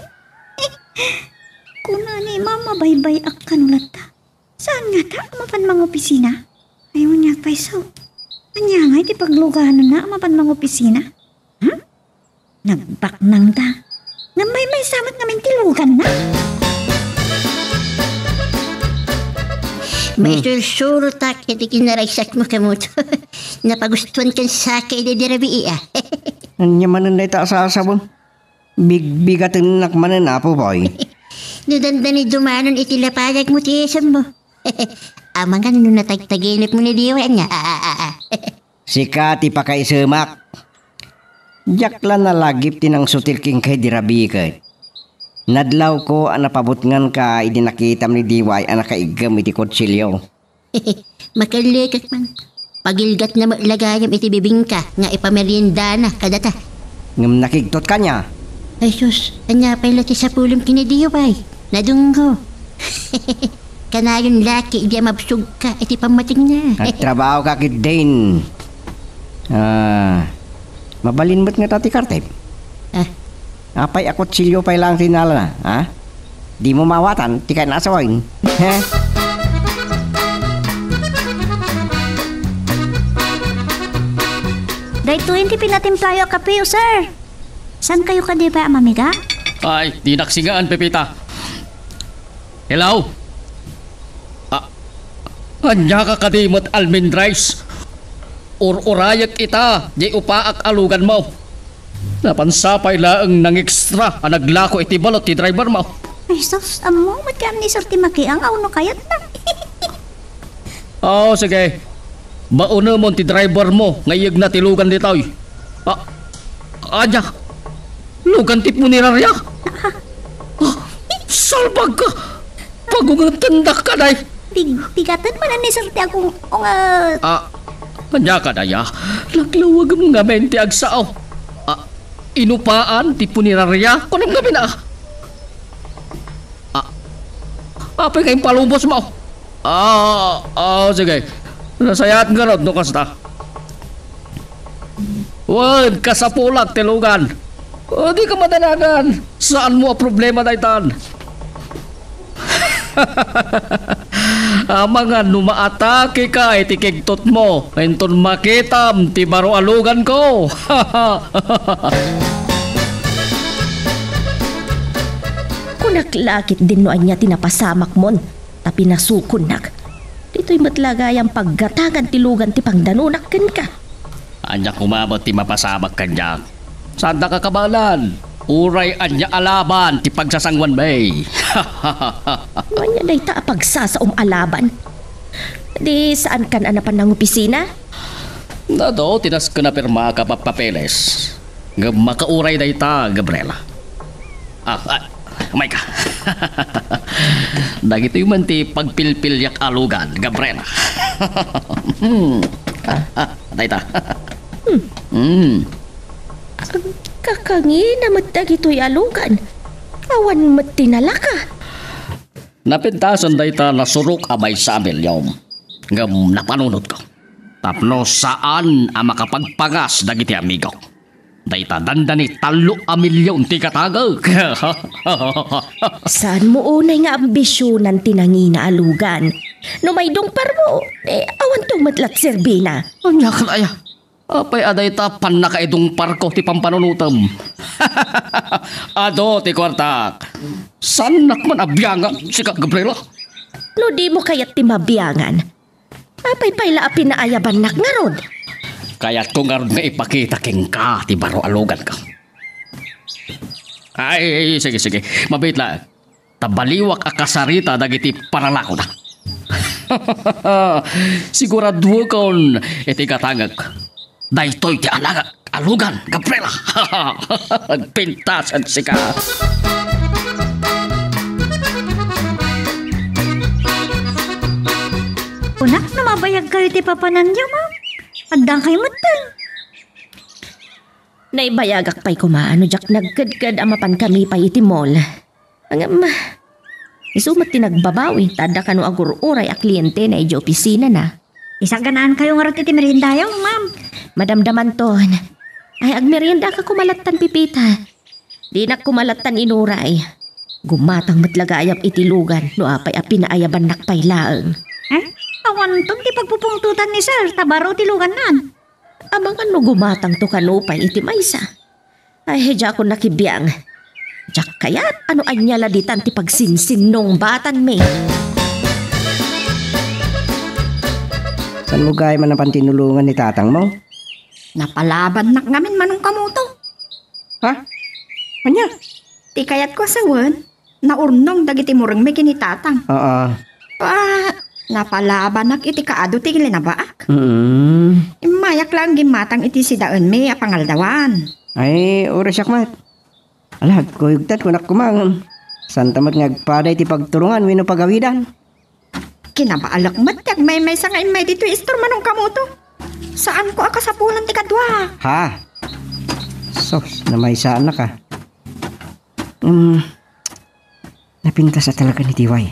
Kuna ni Mama, baybay-ak kano latta. Saan ngata a mapan mangopisina? Ay, ania pay so? Ania ngay ti paglugananna a mapan mangopisina? Hmm? Nagbaknangta. Ngem maymaysa met ngamin ti luganna. Maisursurotak iti kinaragsakmo, Kamuto. Napagustuankan saka idi rabii, a. Ania manen dayta a sasabon? Bigbigatennak manen, Apo Boy. No dandani dumanon iti lapayagmo ti isemmo. Amangan no natagtaginepmo ni Diway, ania? A, a, a, a. Sika ti pakaisemak. Diak la nalagip ti nangsutil kenka idi rabii ket. Nadlawko a napabutnganka idi nakitam ni Diway a nakaiggem iti kutsilio. Makallekek man. Pagilgatna met la gayam iti bibingka nga ipameriendana kadata. Ngem nakigtot kaniak. Ay sus, ania pay la ti sapulem ken ni Diway? Nadunggo. Kanayon la ket idi a mabsogka iti pammatingna. Agtrabahoka ketdin. Ah, mabalin met ngata ti kartep. Ah. Apay a kutsilio pay laeng ti nalana, ha? Dimo maawatan ti kayatna a sawen, ha? Daytoyen ti pinatimplayo a kape, sir. Saankayo kadi pay a mamiga? Ay, dinak singaan, Pepita. Hello? A-, ania ka kadi met, Almendres? Ur-urayek ita, diay upaak a luganmo. Napan sapay laeng nangekstra a naglako iti balot ti drivermo. Ay, sus, ammo met kayat ni Sir ti makiang, a, no kayatna. Oo, sige. Baonemon ti drivermo nga iyegna ti lugan ditoy. A-, ania? Lugan ti punerarya? Ah, salbagka! Pagungetendak kadi. Pig-, pigaten manen ni Sir ti agung-, unget. A, ania kadaya? Laglawagem ngamin ti agsao. A, inupaan ti punerarya? Kunem ngamin, a. A, apay nga impalubosmo? A, a, sige. Nasayaat ngarud no kasta. Wen, kasapulak ti lugan. O, di ka madanagan. Saanmo a problema daytan. Amangan no maatake ka iti kigtotmo, inton makitam ti baro a luganko. Kunak la ketdin no ania ti napasamakmon, ta pinasukonnak. Ditoy met la gayam paggatangan ti lugan ti pangdanunak kenka. Ania koma met ti mapasamak kaniak? Saanda kakabaelan. Uray ania a laban ti pagsasanguanmi. Ania dayta a pagsasaom a laban? Di saankan a napan nangopisina? Adu ti nasken a pirmaka a papeles. Ngem makauray dayta, Gabriela. Ah, ah, umay ka. Dagitoy man ti pagpilpiliak a lugan, Gabriela. Hmm. Ah, ah, dayta. Hmm. Agkakangina met dagitoy a lugan. Awan met ti nalaka. Napintasen dayta nasurok a maysa a milion. Ngem napanunotko. Tapno saan a makapagpangas dagiti amigok. Dayta dandani tallo a milion ti gatangek. Saanmo unay nga ambisionan ti nangina a lugan? No maidungparmo, eh, awanto met la ti serbina. Ania kadi aya? Apay a dayta pannakaidungparko ti pampanunotem? Adu ti kuartak. Saannak man a biangan, sika, Gabriela. No dimo kayat ti mabiangan, apay pay la a pinaayabannak ngarud? Kayatko ngarud nga ipakita kenka ti baro a luganko. Ay, sige, sige. Mabiit laeng. Ta baliwak a kasarita dagiti paralakona. Siguraduekon iti gatangek. Daytoy ti anagak a lugan, Gabriela. Agpintasen sika. Kunak no mabayagkayo ti papananyo, ma'am. Addankayo metten. Naibayagak pay koma no diak nagkedked a mapankami pay iti mall. Ngem, isu met ti nagbabawi, ta adda kano agur-uray a klientena idiay opisinana. Isaganaankayo ngarud iti meriendayo, ma'am. Madamdamanton. Ay, agmeriendaka koma lattan, Pepita. Dinak koma lattan inuray. Gumatang met la gayam iti lugan no apay a pinaayabannak pay laeng. Eh? Awanton ti pagpupungtotan ni sir, ta baro ti lugannan. Amangan no gumatangto kano pay iti maysa. Ay, diakon nakibiang. Diak kayat a no ania la ditan ti pagsinsinnungbatanmi. Saanmo gayam a napan tinulongan ni tatangmo? Napalabannak ngamin manong kamoto. Ha? Ania? Ti kayatko a sawen, naurnong dagiti murengmi ken ni tatang. Oo. Ah, napalabanak iti kaadu ti linabaak. Mm. Immayak laeng gimmatang iti sidaenmi a pangaldawan. Ay, uray siak met. Ala, agkuyogtan, kunak koma ngem. Saanta met nga agpada iti pagtulongan wenno pagawidan. Kinabaalek met ti agmaymaysa nga immay ditoy istor manong kamoto. Saanko a kasapulan ti kadua. Ha? Sus, namaysaannak a. Hmm, napintas a talaga ni Diway.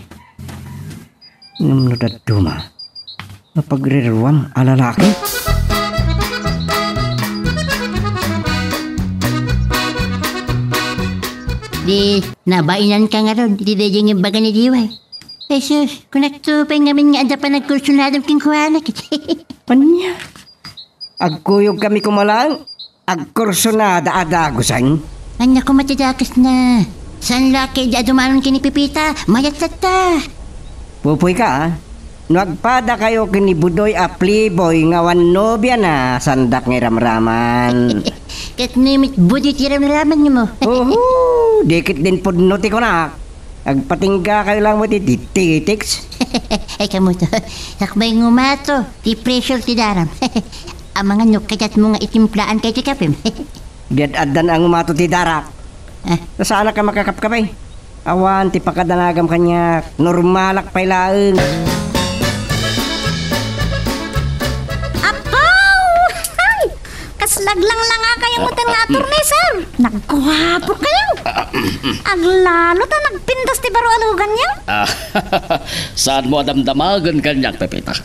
Ngem no dadduma, mapagriruam a lalaki? Di, nabainanka ngarud iti daydiay nga imbaga ni Diway. Ay sus, kunakto pay ngamin nga adda panagkursunadom kenkuana. Ania? Agkuyogkami koma laeng, agkursunada a dagusen. Ania koma ti dakesna? Saan la ketdi a dumanon ken ni Pepita, mayat latta. Pupoyka, a. No agpadakayo ken ni Budoy a playboy nga awan nobiana, saandak nga iramraman. Ket no met Budoy ti iramramanmo? Oho, di ketdin pudno ti kunak. Agpatinggakayo laeng met iti titeks. Ay, kamoto. Sakbay ngumato, ti pressure ti daram. Amangan no kayatmo nga itimplaan kay ti kapem. Di ad-addan a ngumato ti darak. Ah. Ta saanak a makakapkapi. Awan ti pakadanagam kaniak, normalak pay laeng. Apo! Ay! Kas naglanglanga kayo mo nga attorney, sir. Nagguwapo kayo. Aglalo ta nagpintas ti baro a lugan niyo. Ah, saanmo a damdamagen kaniak, Pepita?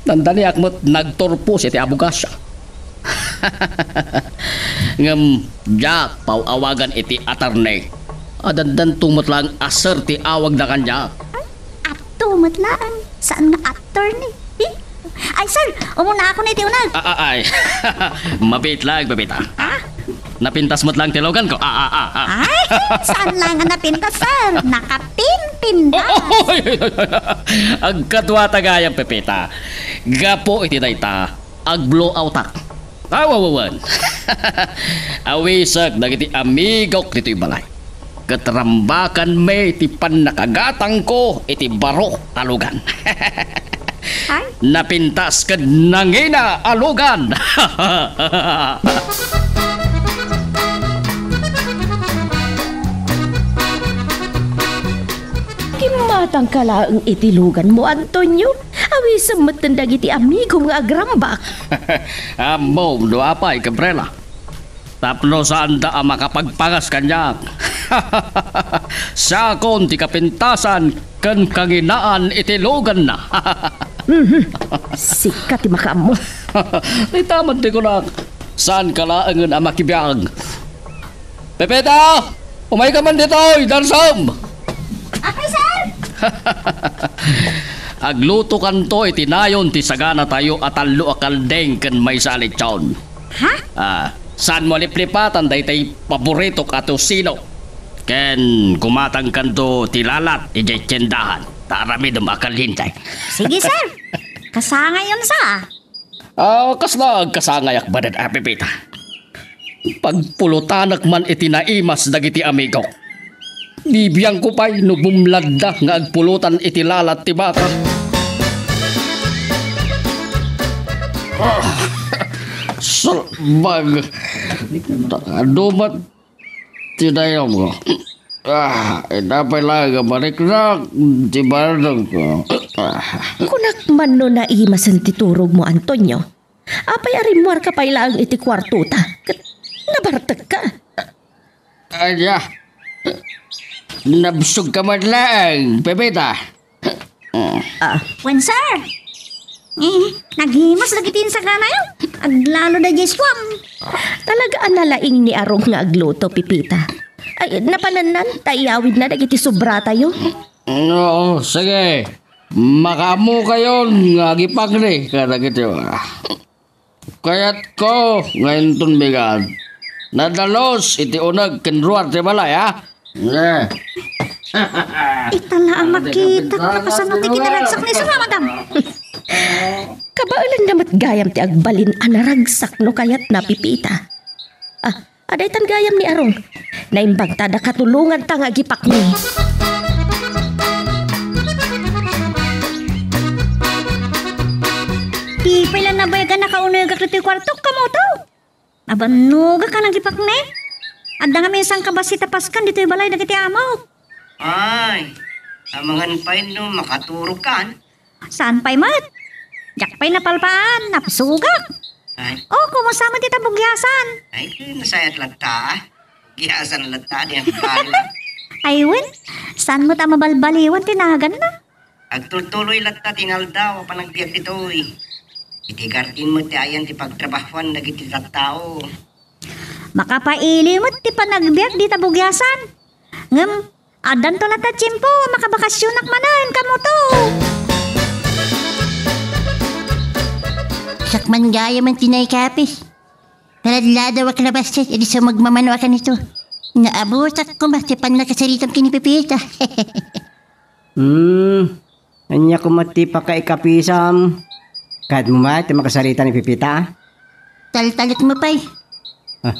Nandaniak met nagturpos iti abogasya. Ngem diak paw-awagan iti attorney. Addandanto met laeng a sir ti awagna kaniak. Ay, atto met laeng. Saan nga attorney? Eh? Ay, sir, umunakon iti uneg. Ah, ah, ay. Mabiit laeng, Pepita. Ah? Napintas met laeng ti luganko. Ah, ah, ah, ah. Ay, saan laeng nga napintas, sir? Nakapinpintas. Oh, oh, ay, ay, ay, ay. Agkaduata gayam, Pepita. Gapu iti dayta, agblow outak. Aw, aw, awan. Awisek dagiti amigok ditoy balay. Ket rambakanmi ti pannakagatangko iti baro a lugan. Ay. Napintas ket nangina a lugan. Kimmatangka laeng iti luganmo, Antonio. Awisem metten dagiti amigom nga agrambak. Ammom no apay, Gabriela. Tapno saanda a makapagpangas kaniak. Siakon ti kapintasan ken kanginaan iti luganna. Mhm. Sika ti makaammo. Dayta met ti kunak. Saanka laengen a makibiag. Pepita! Umayka man ditoy, Darsam! Apay, sir? Aglutokanto iti nayon ti saganatayo a tallo a kalding ken maysa a lechon. Ha? Ah, saanmo a liplipatan daytay paboritok a tosino. Ken kumatangkanto ti lalat idiay tiendahan, ta aramidem a kalding. Sige, sir. Kasangayon sa. Ah, kasla agkasangayak, Badet a Pepita. Pagpulotanak man iti naimas dagiti amigok. Bibiangko pay no bumladda nga agpulotan iti lalat ti baka. Ah, salbag. Adu met ti dayawko. Ah, ita pay laeng a mariknak ti baretengko. Ah. Kunak man no naimasen ti turogmo, Antonio. Apay a rimmuarka pay laeng iti kuartota ket nabartekka? Ania? Nabsogka met laeng, Pepita. Ah. Wen, sir. Eh, naghimas dagiti insaganayo. Aglalo daydiay suam. Talaga a nalaing ni Arong nga agluto, Pepita. Ay, napanannan ta iyawidna dagiti sobratayo. Oo, sige. Makaammokayon nga agipakni kadagiti, ah. Kayatko nga inton bigat, nadalus iti uneg ken ruar ti balay, ha? Eh. Ita la a makitak, napasano ti kinaragsak ni Sura, madam? Kabaelanna met gayam ti agbalin a naragsak no kayatna, Pepita. Ah, adaytan gayam ni Arong. Naimbag ta adda katulonganta nga agipakni. Ti pay la nabayagan a kaunegak ditoy kuartok, kamoto? Abannogak a nagipakni. Adda ngamin sangkabassit a paskan ditoy balay dagiti amok. Ay, amangan pay no makaturogkan. Saan pay met? Diak pay napalpaan, napsugak. Ay. Oh, kumusta met ita bugyasan? Ay, nasayat latta, ah. Bugyasan latta, di ang bala. Ay, wen, saan met a mabalbaliwan ti naganna? Agtultuloy latta ti inaldaw a panagbiag ditoy. Iti gardin met ti ayan ti pagtrabahuan dagiti tattao. Makapaili met ti panagbiag dita bugyasan. Ngem, addanto latta tiempo a makabakasionak manen, kamoto. Sakman gayam ti naikapis. Naladladawak labasit, idi sumagmamanoakan ito. Naabutak koma ti pannakasaritam ken ni Pepita. Hmm, ania koma ti pakaikapisam? Kayatmo met ti makasarita ni Pepita? Taltalekmo pay. Ah.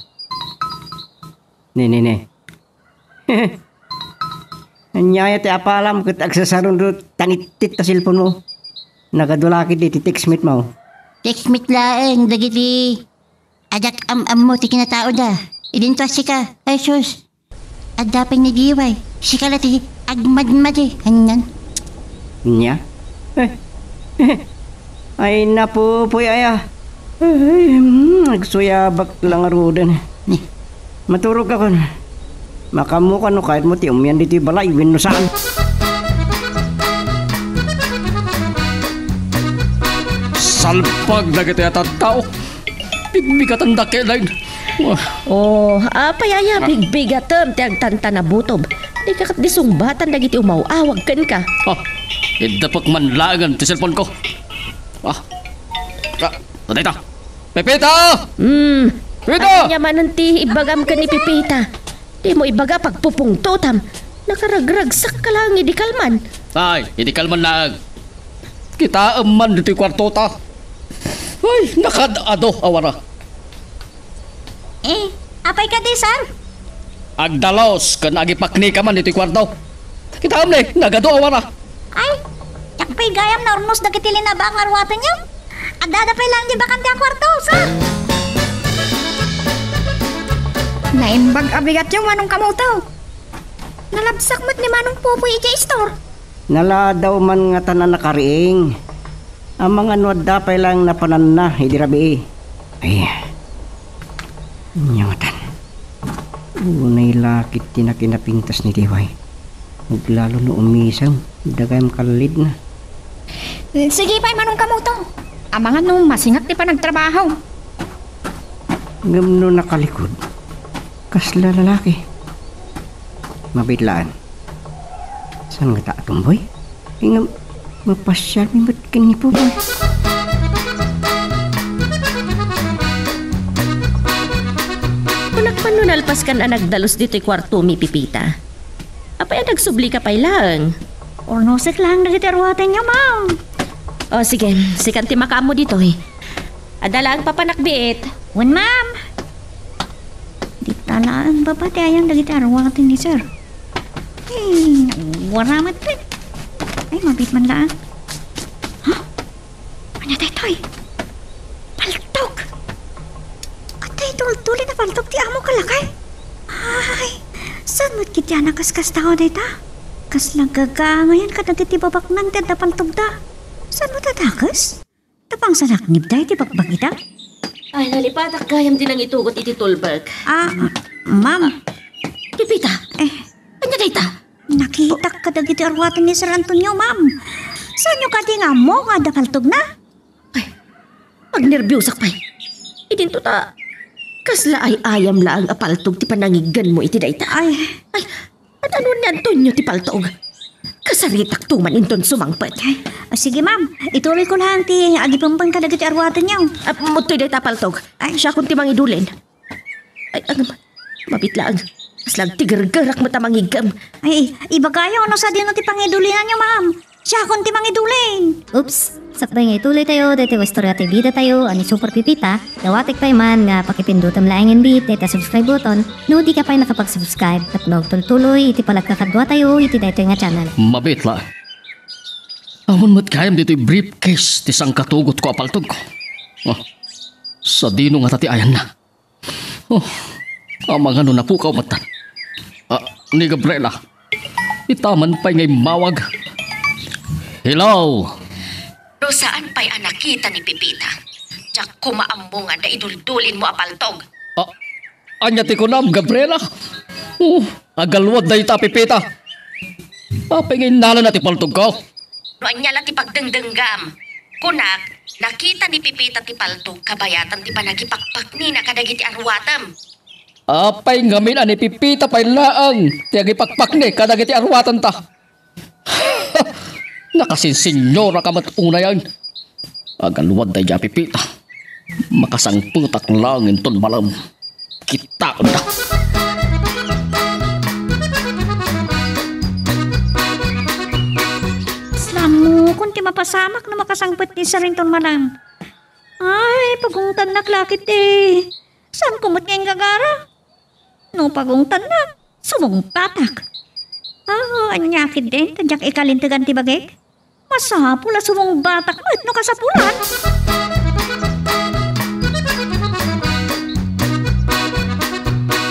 Ni, ni, ni. Ania aya ti apalam ket agsasarunod tangittit ta cellphone mo? Nagadulakit iti textmate mo. Textmate laeng dagiti adak am-ammo ti kinataoda. Idinto a sika, ay sus. Adda pay ni Diway. Sika la ti agmadmadi. Anian? Nia? Eh. Ay, napupuy aya. Ay, hmm, agsuyabak la ngaruden. Ni. Maturogka kon. Makaammokan no kayatmo ti umian ditoy balay wenno saan. Salpag dagiti a tattao. Bigbigatandak ketdin. Ah. Oh, apay aya, ah, bigbigatem ti agtantanabutob? Dika ket di sungbatan dagiti umaw-awag kenka. Ah, iddepek man laengen ti cellphone ko. Ah. Ah, dayta. Pepita! Hmm. Pepita! Ania manen ti ibagam ken ni Pepita? Dimo ibaga pagpupungtotam. Nakaragragsak ka laeng idi kalman. Ay, idi kalman laeng. Kitaem man ditoy kuartota. Ay, nakaad-ado a wara. Eh, apay kadi, sir? Agdalos ken agipakni ka man ditoy kuarto. Kitaem ni, nagado a wara. Ay, diak pay gayam naurnos dagiti linaba nga aruatenyo. Addada pay laeng di bakante a kuarto, sir. Naimbag a bigatyo, Manong Kamuto. Nalabsak met ni Manong Popoy idiay istor. Naladaw man ngatan a nakariing. Amangan no adda pay laeng napananna idi rabii. Ay. Ania ngatan? Unay la ket ti nakinapintas ni Diway. Aglalo no umisang, dagayam kallidna. Sige pay, Manong Kamuto. Amangan no masingak ti panagtrabaho. Ngem no nakalikod, kasla lalaki. Mabitlaan. Saan ngata a tumboy? Ngem mapasiarmi met ken ni Popoy. Kunak man no nalpaskan a nagdalus ditoy kuartomi, Pepita. Apay a nagsublika pay laeng? Urnosek laeng dagiti aruatenyo, ma'am. O, sige. Sikan ti makaammo ditoy. Adda laeng papanak biit. Wen, ma'am. Dita laeng baba ti ayan dagiti aruaten ni sir. Ay, nawara met. Ay, mabit man laeng. Ha? Ania daytoy? Paltog! Adda iduldulen a paltog ti amo, lakay? Ay, saan met ketdi a nakaskasdaaw dayta? Kasla gagangayan kadagiti babaknang ti adda paltogda. Saan met a dakes? Napangsanakngibda iti bakbakida? Ay, nalipatak gayam di nangitugot iti tulbek. Ah, ma'am. Pepita! Eh. Ania dayta? Nakitak kadagiti aruaten ni Sir Antonio, ma'am. Saanyo kadi nga ammo nga adda paltogna? Ay, agnerbiosak pay. Idinto ta, kasla ay-ayam laeng a paltog ti panangigganmo iti dayta. Ay. Ay, at ano ni Antonio ti paltog? Kasaritakto man inton sumangpet. Ay, ah, sige, ma'am. Ituloy ko laeng ti agipempen kadagiti aruatenyo. Ah, muttoy dayta paltog. Ay. Siakon ti mangidulin. Ay, agam, mabit laeng. Kasla agtigergerak met a mangiggem. Ay, ibagayo no sadino ti pangidulinanyo, ma'am. Siakon ti mangidulin. Oops! Sakbay nga ituloy tayo, daytoy nga istorya ti bida tayo, a ni Super Pipita, dawatek pay man nga pakipindutem laengen biit dayta subscribe button, no di ka pay nakapag-subscribe, tapno agtultuloy iti panagkakadua tayo iti daytoy nga channel. Mabit la. Awan met gayam ditoy briefcase ti sangkatugot ko a paltog. Oh, sadino ngata ti ayanna? Oh, amangan no napukaw met. Ah, ni Gabriela. Ita man pay nga immawag. Hello? No saan pay a nakita ni Pipita, diak koma ammo nga adda iduldulinmo a paltog. Ah, ania ti kunam, Gabriela? Oh, agalwad dayta, Pipita. Apay nga innalana ti paltogko? No ania la ti pagdengdenggam? Kunak, nakita ni Pipita ti paltog kabayatan ti panagipakpaknina kadagiti aruatem. Apay ngamin a ni Pipita pay laeng ti agipakpakni kadagiti aruatenta? Nakasinsinyoraka met unayen. Agalwad daydiay a Pipita. Makasangpetak laeng inton malem. Kitaendak. Slamokon ti mapasamak no makasangpet ni Sir inton malem. Ay, pagungtannak la ketdi. Saanko met nga inggagara? No pagungtannak, sumungbatak. Ah, ania ketdin ta diak ikalintegan ti bagik? Masapul a sumungbatak met no kasapulan.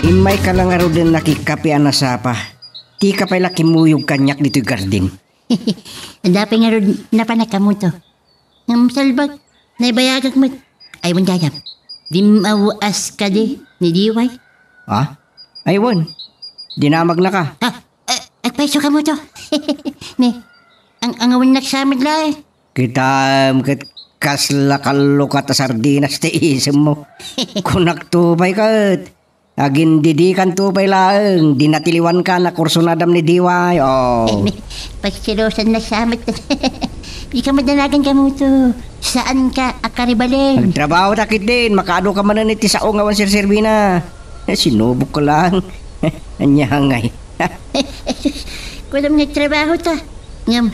Immayka la ngaruden nakikkape a nasapa. Dika pay la kimmuyog kaniak ditoy garden. Adda pay ngarud napanak, Kamuto. Ngem salbag, naibayagak met. Ay, wen gayam. Dimmaw-as kadi ni Diway? Ha? Ay, wen. Dinamagnaka. Ah, eh, agpayso, Kamuto. Ni, ang, ang awan nagsamad laeng. Kitaem ket Kasla kallukat a sardinas ti isemmo. Kunakto pay ket, agindidikanto pay laeng, dinatiliwanka na kursunadam ni Diway. Oh. Pagselosan na sa met. Di ka madanagan kamuto. Saan ka a karibalen? Agtrabaho ta ketdin, makaado ka manen iti sao nga awan serserbina. Eh, sinubok ka lang. Anya ngay. Kulam nga trabaho ta. Ngem,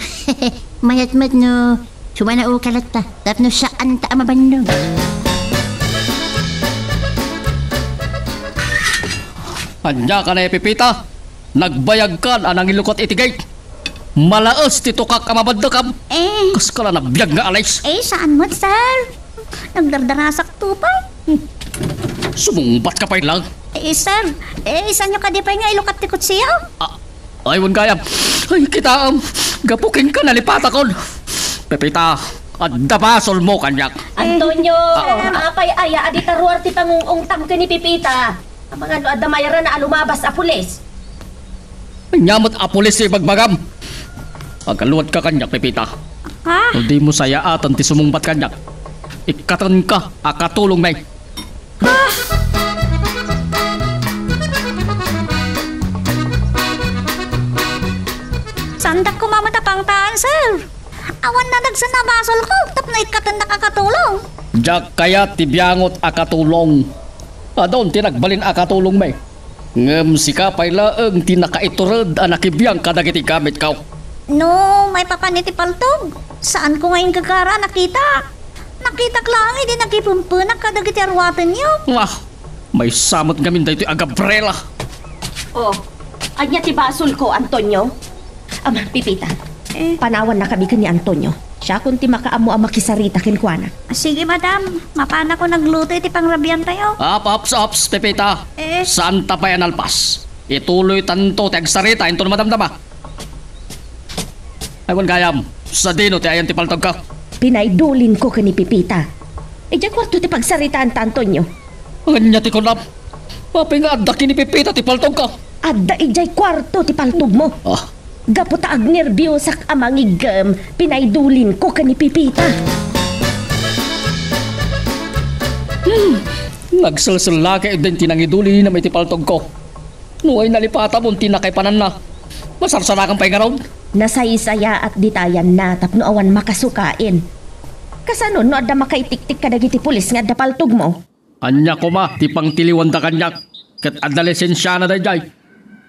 mayat met no sumanaoka latta tapno saan ta a mabannog. Ania ka na, Pepita? Nagbayagkan a nangilukot iti gate. Malaes ti tukak a mabaddekam. Eh. Kas ka la nabiag nga alis. Eh, saan met, sir? Nagdardarasak to pay. Sumungbat ka pay lang. Eh, sir, eh, saan nyo kadi pay nga ilukat ti kutsiyo? Ah, ay, wen gayam. Ay, kitaem. Gapu kenka nalipatakon. Pepita, adda basolmo kaniak. Antonio, apay aya a di ta ruar ti pangung-ungtam ken ni Pepita? Amangan no adda mayaran a lumabas a pulis. Ania met a pulis ti ibagbagam? Agaluadka kaniak, Pepita. Ah? No dimo sayaatan ti sumungbat kaniak, ikkatenka a katulongmi. Ah! Saandak koma met a pangtaan, sir. Awan nadagsen a basolko tapno ikkatendak a katulong. Diak kayat ti biangot a katulong. Adun ti nagbalin a katulongmi. Ngem sika pay laeng ti nakaitured a nakibiang kadagiti gamitko. No maipapan iti paltog, saanko nga inggagara a nakitak. Nakitak laeng idi nagipempenak kadagiti aruatenyo. Ah, maysa met ngamin daytoy a Gabriela. Oh, ania ti basolko, Antonio? Ama, Pepita, eh, panawannakami ken ni Antonio. Siakon ti makaammo a makisarita kenkuana. Sige, madam. Mapanakon agluto iti pangrabiantayo. Aps, aps, aps, Pepita. Eh? Saanta pay a nalpas. Ituloytanto ti agsarita inton madamdama. Ay, wen gayam, sadino ti ayan ti paltogko? Pinaidulinko ken ni Pepita. Idiay kuarto ti pagsaritaanta, Antonio. Ania ti kunam? Apay nga adda ken ni Pepita ti paltogko? Adda idiay kuarto ti paltogmo. Ah. Gapu ta agnerbiosak a mangiggem, pinaidulinko ken ni Pepita. Hmm. Nagselselakay den ti nangidulinam iti paltogko. No ay nalipatam ti nakaipananna, masarsarakan pay ngarud. Nasaysayaat dita ayanna tapno awan makasukaen. Kasano no adda makaitiktik kadagiti pulis nga adda paltogmo? Ania koma ti pangtiliwanda kaniak? Ket adda lisensiana daydiay.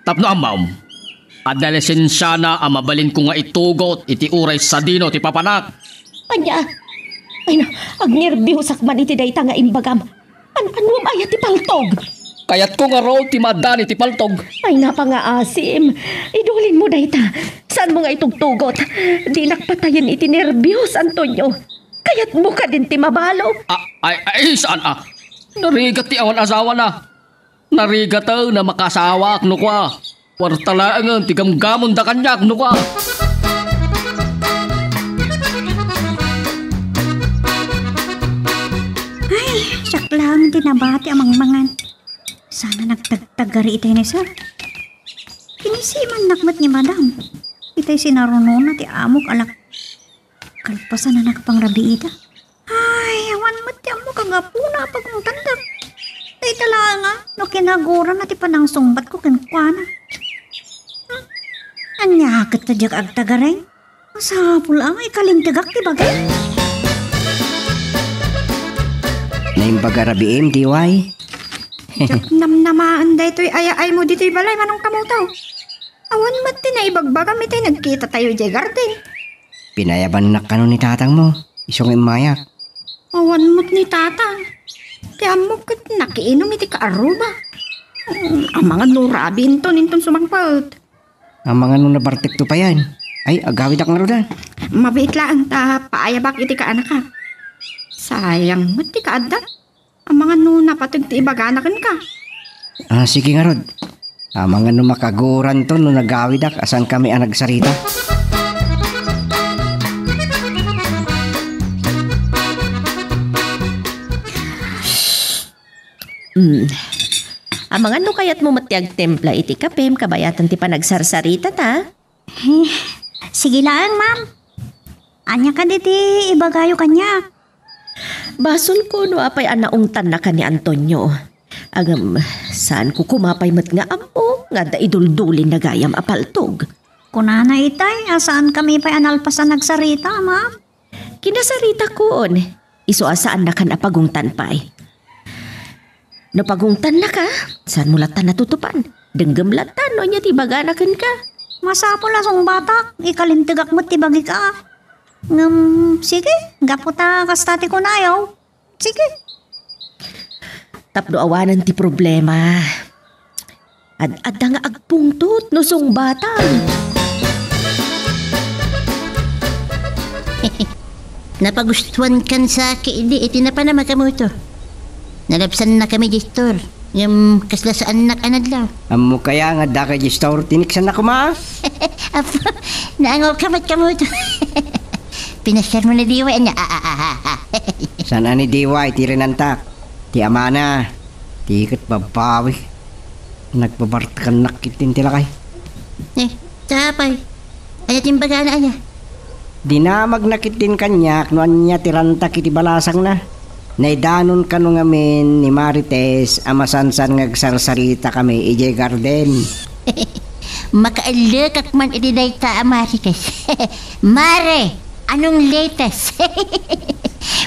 Tapno ammom, adda lisensiana a mabalinko nga itugot iti uray sadino ti papanak. Ania? Ay na, agnerbiosak man iti dayta nga imbagam. An-anuam aya ti paltog? Kayatko ngarud ti maaddaan iti paltog. Ay, napangaasim. Idulinmo dayta. Saanmo nga itugtugot? Dinak patayen iti nerbios, Antonio. Kayatmo kadin ti mabalo? Ah, ay, ay, saan a? Narigat ti awan asawana. Narigaten a makaasawaak no kua. Kuarta laengen ti gamgamon da kaniak no kua. Ay, siak laeng ti nabati a mangmangan. Sana nagtagtagari itay ni sir. Kinisimannak met ni madam. Itay sinarunona ti amok a lak-, kalpasan a nagpangrabiita. Ay, awan met ti ammok a gapuna a pagungtandak. Dayta laeng a, no kinaguranna ti panangsungbatko kenkuana. Hmm? Ania ket ta diak agtagaring? Masapul a nga ikalintegak ti bagim. Naimbag a rabiim, Diway. Diak namnamaen daytoy ayaaymo ditoy balay, Manong Kamuto. Awan met ti naibagbagam itay nagkitatayo idiay garden. Pinayabannak kano ni tatangmo, isu nga immayak. Awan met ni tatang. Ti ammok ket nakiinum iti kaaruba. Mm, amangan no rabi inton, inton sumangpet. Amangan no nabartekto payen. Ay, agawidak ngaruden. Mabiit laeng ta paayabak iti kaanakak. Sayang met ti kaaddak. Amangan no napateg ti ibagana kenka. Ah, sige ngarud. Amangan no makaguranto no nagawidak a saankami a nagsarita. Hmm. Amangan no kayatmo met ti agtimpla iti kapem kabayatan ti panagsarsarita ta? Eh, sige laeng, ma'am. Ania kadi ti ibagayo kaniak? Basolko no apay a naungtannaka ni Antonio. Ngem, saanko koma pay met nga ammo nga adda iduldulin na gayam a paltog. Kunana itay a saankami pay a nalpas a nagsarita, ma'am. Kinasaritakon, isu a saannakan a pagungtan pay. No pagungtannaka, saanmo latta natutupan? Denggem latta no ania ti ibagana kenka. Masapul a sungbatak, ikalintegak met ti bagika. Ngem, sige, gapu ta kasta ti kunayo. Sige. Tapno awanen ti problema. Ad-adda nga agpungtot no sungbatan. Napagustuankan sa ki idi iti napanam a kamoto. Nalabsannakami di store. Ngem kasla saannak a nadlaw. Ammo kaya nga adda kay di store, tiniksannak koma? Apo, naangaw ka met kamoto. Pinasiarmo ni Diway, ania? Saan a ni Diway ti rinantak. Ti amana, ti ket babbawi. Nagbabartekannak ketdin ti lakay. Eh, sapay. Ania ti imbagana, ania? Dinamagna ketdin kaniak no ania ti rantak iti balasangna. Naidanon kano ngamin ni Marites a masansan nga agsarsaritakami idiay garden. Makaellekak man iti dayta a Marites. Mare, anong latest?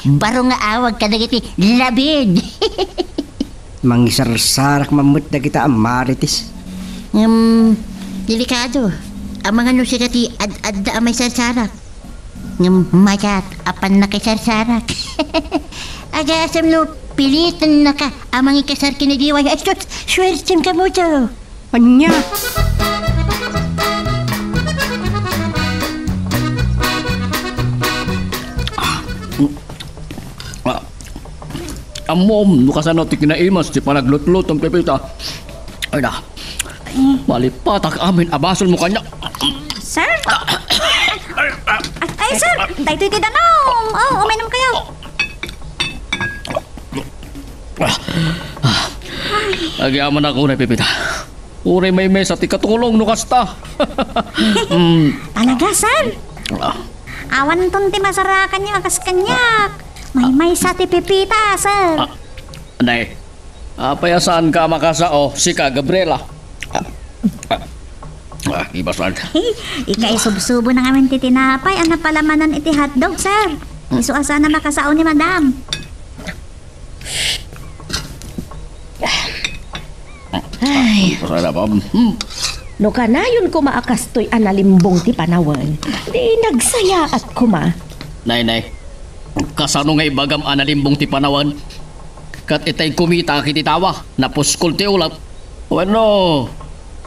Baro nga awag kadagiti labid. Mangisarsarak man met dagita a Marites. Ngem, delikado. Amangan no sika ti ad-adda a maisarsarak. Ngem mayat a pannakisarsarak. Agasem no pilitennaka a mangikasar ken ni Diway. Ay, sus, suertem kamoto. Ania? Ah, ammom no kasano ti kinaimas ti panaglutlutom, Pepita. Ay na. Malipatak amin a basolmo kaniak. Sir? Ay, ay, sir! Daytoy ti danum! Oh, uminom kayo! Agyamanak unay, Pepita. Uray maymaysa ti katulong no kasta. Mm. Talaga, sir? Ah. Awanton ti masarakanyo a kas kaniak. Maymaysa ti Pepita, sir. Ah, nay, apay a saanka a makasao, sika, Gabriela? Ah, ah, ah, ibasan. Ikaisubsubo na ngamin ti tinapay a napalamanan iti hotdog, sir. Isu a saan a makasao ni madam. Ay. Para, ma'am. Hmm. No kanayon koma a kastoy a nalimbong ti panawen, di nagsayaat koma. Nay, nay. Kasano nga ibagam a nalimbong ti panawen? Ket itay kumita iti tawa, napuskol ti ulep. Wenno,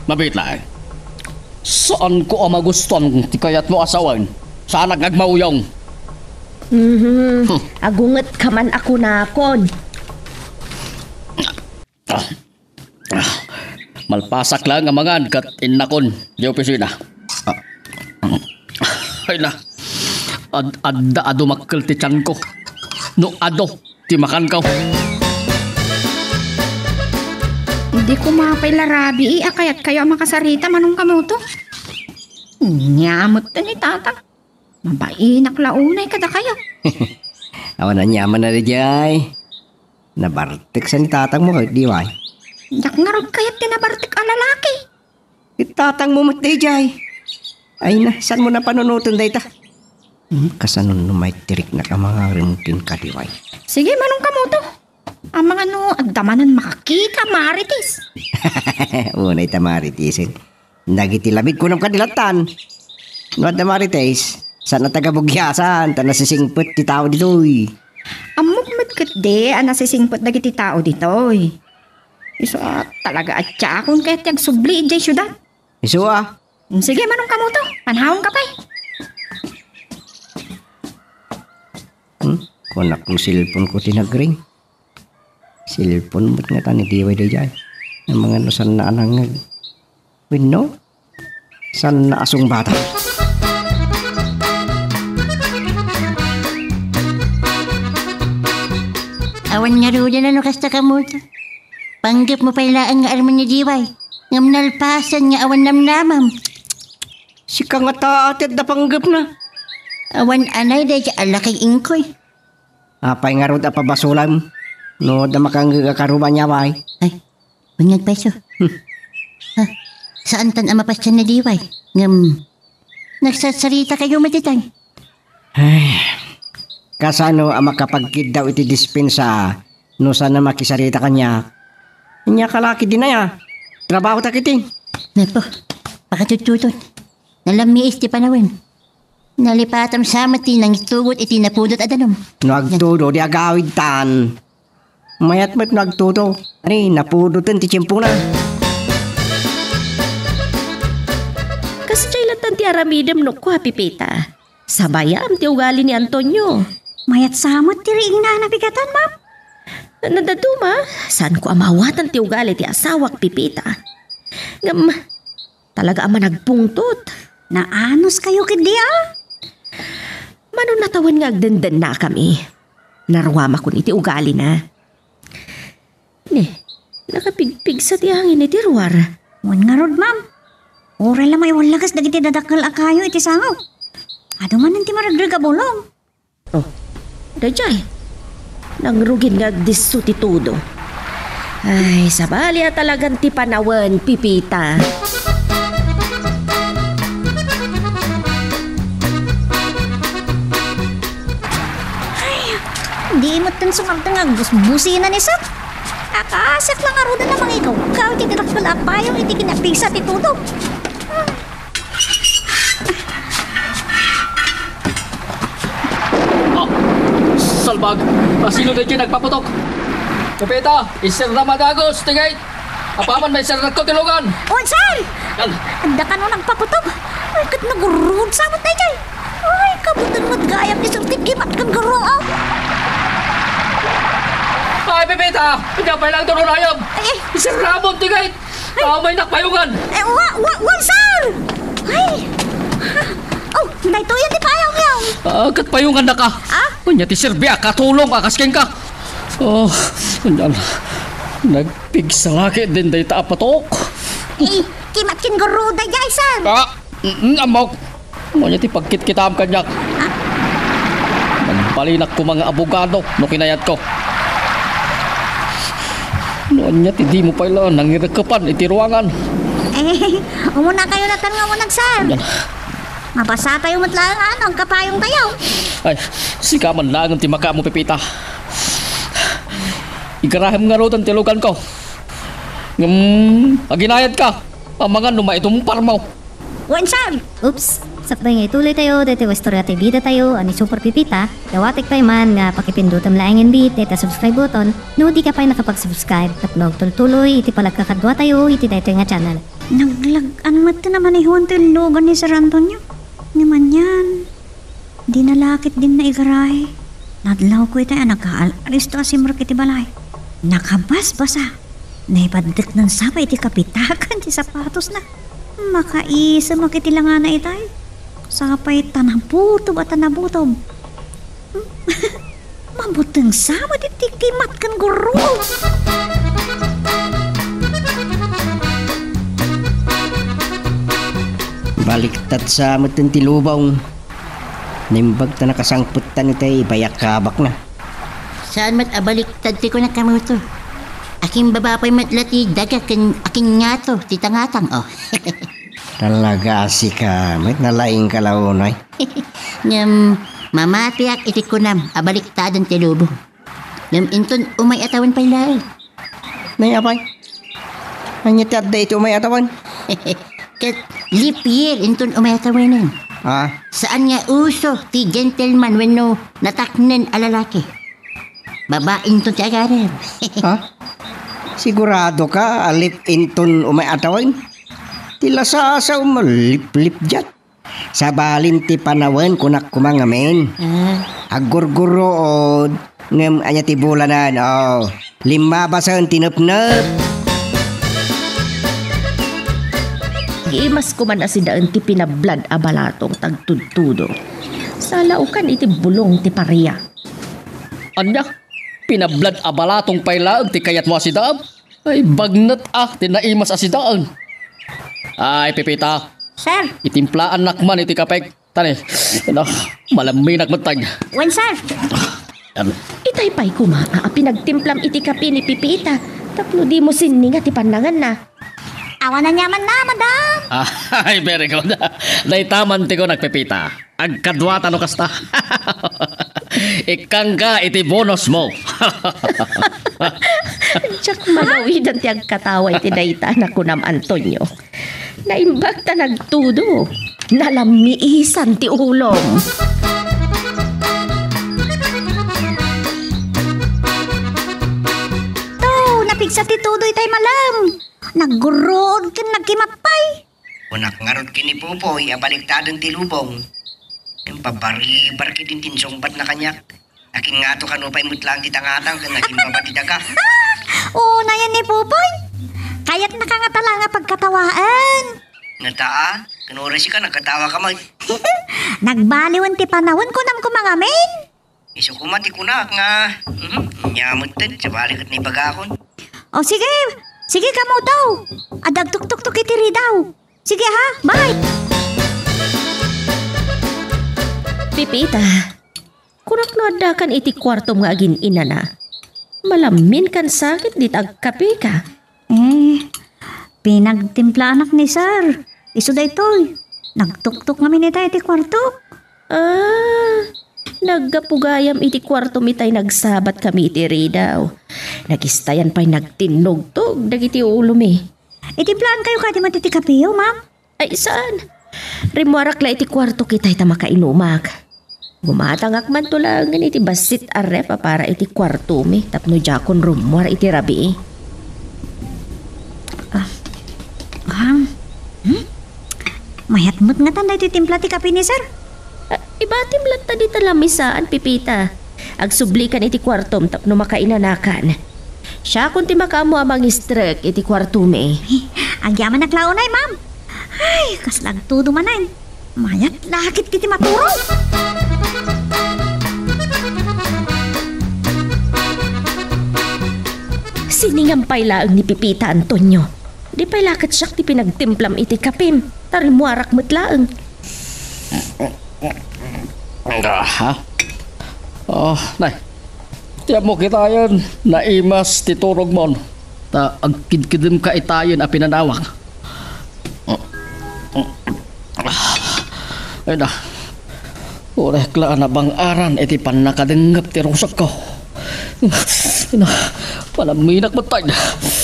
mabitla. Saanko a magustuan ti kayatmo a sawen. Saanak nga agmauyong. Mhm. Hmm. Agungetka man a kunakon. Ah. Ah. Malpasak laeng a mangan ket innakon di opisina. Ah. Ay na. Ad-, adda a dumakkel ti tianko. No adu ti makanko. Idi koma pay la rabii a kayatkayo a makasarita, Manong Kamoto. Nia met ni Tatang. Mabainak la unay kadakayo. Awan aniamanna daydiay. Nabartek sa ni tatangmo ket Diway. Diak ngarud kayat ti nabartek a lalaki. Ti tatangmo met daydiay. Ay na, saanmo na panunoten dayta? Hmm, kasano no maitiriknak a mangarem kenka, Diway? Sige, Manong Kamoto. Amangan no adda manen makakita, Marites. Unay ta Maritesen. Dagiti labid, kunam kadi lattan. No adda Marites, saan a taga-Bugiasan, ta nasisingpet ti tao ditoy. Ammok met ketdi a nasisingpet dagiti tao ditoy. Isu a talaga a tiakon ket ti agsubli idiay siudad. Isu a. Sige, Manong Kamoto, panawonka pay. Hmm? Kunak no cellphone ko ti nagring. Cellphone met ngata ni Diway daydiay. Amangan no saanna a nangngeg. Wenno, saanna a sungbatan. Awan ngaruden a no kasta, Kamoto. Panggepmo pay laeng nga armen ni Diway. Ngem nalpasen nga awan namnamam. Sika ngata ti adda panggepna. Awan anay daydiay a lakay, Inkoy. Apay ngarud a pabasolam? No adda makangngeg a karuba ania, bay. Ay, unyag pay isu. Hmm. Ha, saantan a mapasian ni Diway. Ngem, nagsarsarita kayo met itay. Ay, kasano a makapagkiddaw iti dispensa no saan a makisarita kaniak? Ania ka la ketdi aya? Trabaho ta ketdi. Napo, pakatudtudon. Nalammiis ti panawen. Nalipatam sa met ti nangitugot iti napudot a danum. No agtudo, di agawidtan. Mayat met no agtudo. Ari, napudoten ti tiempona. Kasdiay lattan ti aramidem no kua, Pepita. Sabayam ti ugali ni Antonio. Mayat sa met ti riingna a nabigatan, ma'am. Nadadduma, saanko a maawatan ti ugali ti asawak, Pepita. Ngem, talaga a managpungtot. Naanus kayo ketdi, a? Mano natawen nga agdendennakami. Naruamakon iti ugalina. Ne, nakapigpigsa ti angin iti ruar. Wen ngarud, ma'am. Uray la maiwallagas dagiti dadakkel a kayo iti sango. Adu manen ti maregreg a bulong. Oh, daydiay. Nangrugin nga agdisso ti tudo. Ay, sabali a talagan ti panawen, Pepita. Ay, di met ten sumarta nga busbusina ni Sat. Akasak lang arudan a mangigawgaw iti dakkel a payong iti kinapigsa ti tudo. Ah! Salbag! Asino daydiay nagpaputok? Pepita, isirda madagos ti gate! Apaman, maisirdak ti lugan! Wen, sir! Yan! Adda kano nagpaputok? Ay, ket nagurud sa met daydiay! Ay, kabuton met gayam ni Sir ti kimat ken gurruaw! Ay, Pepita! Ania pay lang ti unayam! Ay, ay! Isirda met ti gate! Ay! Tao may nakpayungan! Eh, wa-, wa-, wen, sir! Ay! Oh, daytoy ti payong yaw. Ah, ket payungannaka. Ah? Ania ti serbi a katulong a kas kenka? Oh, ania, nagpigsa la ketdin dayta a patok. Eh, kimat ken gurruda, sir. Ah, mm, ammok. Ania ti pagkitkitaam kaniak? Ah? Nagbalinak koma nga abogado no kinayatko. No ania ti dimo pay la nangirekepan iti ruangan? Eh, umuna kayo natan nga umunag, sir. Yan. Mabasa tayo met laeng, ano, agkapayong tayo. Ay, sika man laeng ti makaammo, Pepita. Igarahem ngaruden ti luganko. Ngem, aginayadka. Amangan no maitumpar mo. Wen, sir! Oops! Sakbay nga ituloy tayo, daytoy nga istorya ti bida tayo, a ni Super Pepita, dawatek pay man nga pakipindutem laengen bi dayta subscribe button, no di ka pay nakapag-subscribe, tapno agtultuloy iti panagkakadua tayo iti daytoy nga channel. Naglag-an met ti namanehoan ti lugan ni Sir Antonio. Ngem anian, dina la ketdin naigarahe. Nadlawko itay a nakaal-alisto a simrek iti balay. Nakabasbasa. Naibaddeknen sa pay iti kapitakan ti sapatosna. Makaisemak iti langana itay. Sapay tanabutob a tanabutob. Mabuteng sa met iti kimat ken gurruaw. Baliktad sa met ti lubong. Naimbag ta nakasangpettan itay ibayak kabakna. Saan met a baliktad ti kunak, kamuto? Akimbaba pay met la ti daga ken akingngato ti tangatang, oh. Talaga a sika met, nalaingka la unay. Ngem, mamatiak iti kunam a baliktaden ti lubong. Ngem inton umay a tawen pay laeng. Nay, apay? Ania ti adda iti umay a tawen? Ket leap year inton umay a tawenen. Ah? Saan nga uso ti gentleman wenno nataknen a lalaki. Babainto ti agarem. Ha? Siguradoka a leap inton umay a tawen? Ti lasasa, um, leap-leap diat. Sabalin ti panawen, kunak koma ngamin. Ah. Aggurgurruod, ngem ania ti bulanen? Oh, limmabasen ti nepnep. Giimas koma a sidaen ti pinablad a balatong tagtudtudo. Salaokan iti bulong ti paria. Ania? Pinablad a balatong pay laeng ti kayatmo a sidaem? Ay, bagnet a ti naimas a sidaen. Ay, Pepita. Sir. Itimplaannak man iti kapek. Tani, ano, malamminak met tay. Wen, sir. Itay pay koma a pinagtimplam iti kape ni Pipita tapno dimo sinninga ti pannanganna. Awan aniamanna, madam. Ay, very good. Dayta man ti kunak, Pipita. Agkaduata no kasta. Ikkangka iti bonus mo. Diak malawidan ti agkatawa iti dayta a kunam, Antonio. Naimbag ta nagtudo. Nalammiisan ti ulom. To, napigsa ti tudo itay malem. Naggurruod ken nagkimappay. Kunak ngarud ken ni Popoy a baliktaden ti lubong. Ken pabaribar ketdin ti insungbatna kaniak. Akin ngato kano pay met laeng ti tangatang ken nagimbaba ti daga. Unayen ni Popoy. Kayatnaka ngata laeng a pagkatawaen. Ngata a, ken uray sika nagkatawa ka met. Nagbaliwen ti panawen, kunam koma ngamin. Isu koma ti kunak nga, mhm, ania metten, sabali ket naibagakon. O sige, sige, kamoto. Adda agtuktuktok iti ridaw. Sige ha, bye! Pipita, kunak no addakan iti kuartom nga agin-inana. Malamminkan sakit dita agkapeka. Eh, pinagtimplaanak ni Sir. Isu daytoy. Nagtuktok ngamin ita iti kuarto. Ah, naggapu gayam iti kuartom itay nagsabat kami iti ridaw. Nagistayan pay nagtinnugtog dagiti ulomi. Itimplaankayo kadi met iti kapeyo, ma'am? Ay, saan? Rimmuarak la iti kuarto kitay ta makainumak. Gumatangak manto laengen iti bassit a ref a para iti kuartomi tapno diakon rummuar iti rabii. Ah. Ah. Hmm? Mayat met ngatan daytoy timpla ti kape ni Sir? Ah, ibatim latta dita lamisaan, Pipita. Agsublikan iti kuartom tapno makainanakan. Siakon ti makaammo a mangistrek iti kuartomi. Agyamanak la unay, ma'am. Ay, kasla agtudo manen. Mayat la ket ti maturog. Siningam pay laeng ni Pipita, Antonio. Di pay la ket siak ti pinagtimplam iti kapem, ta rimmuarak met laeng. Aha. Oh, nay. Ti ammok itayen, naimas ti turogmon. Ta agkidkidemka itayen a pinanawak. Ay na. Uray la a nabang-aran iti pannakadengngep ti rungsotko. Na, panaminak met pay.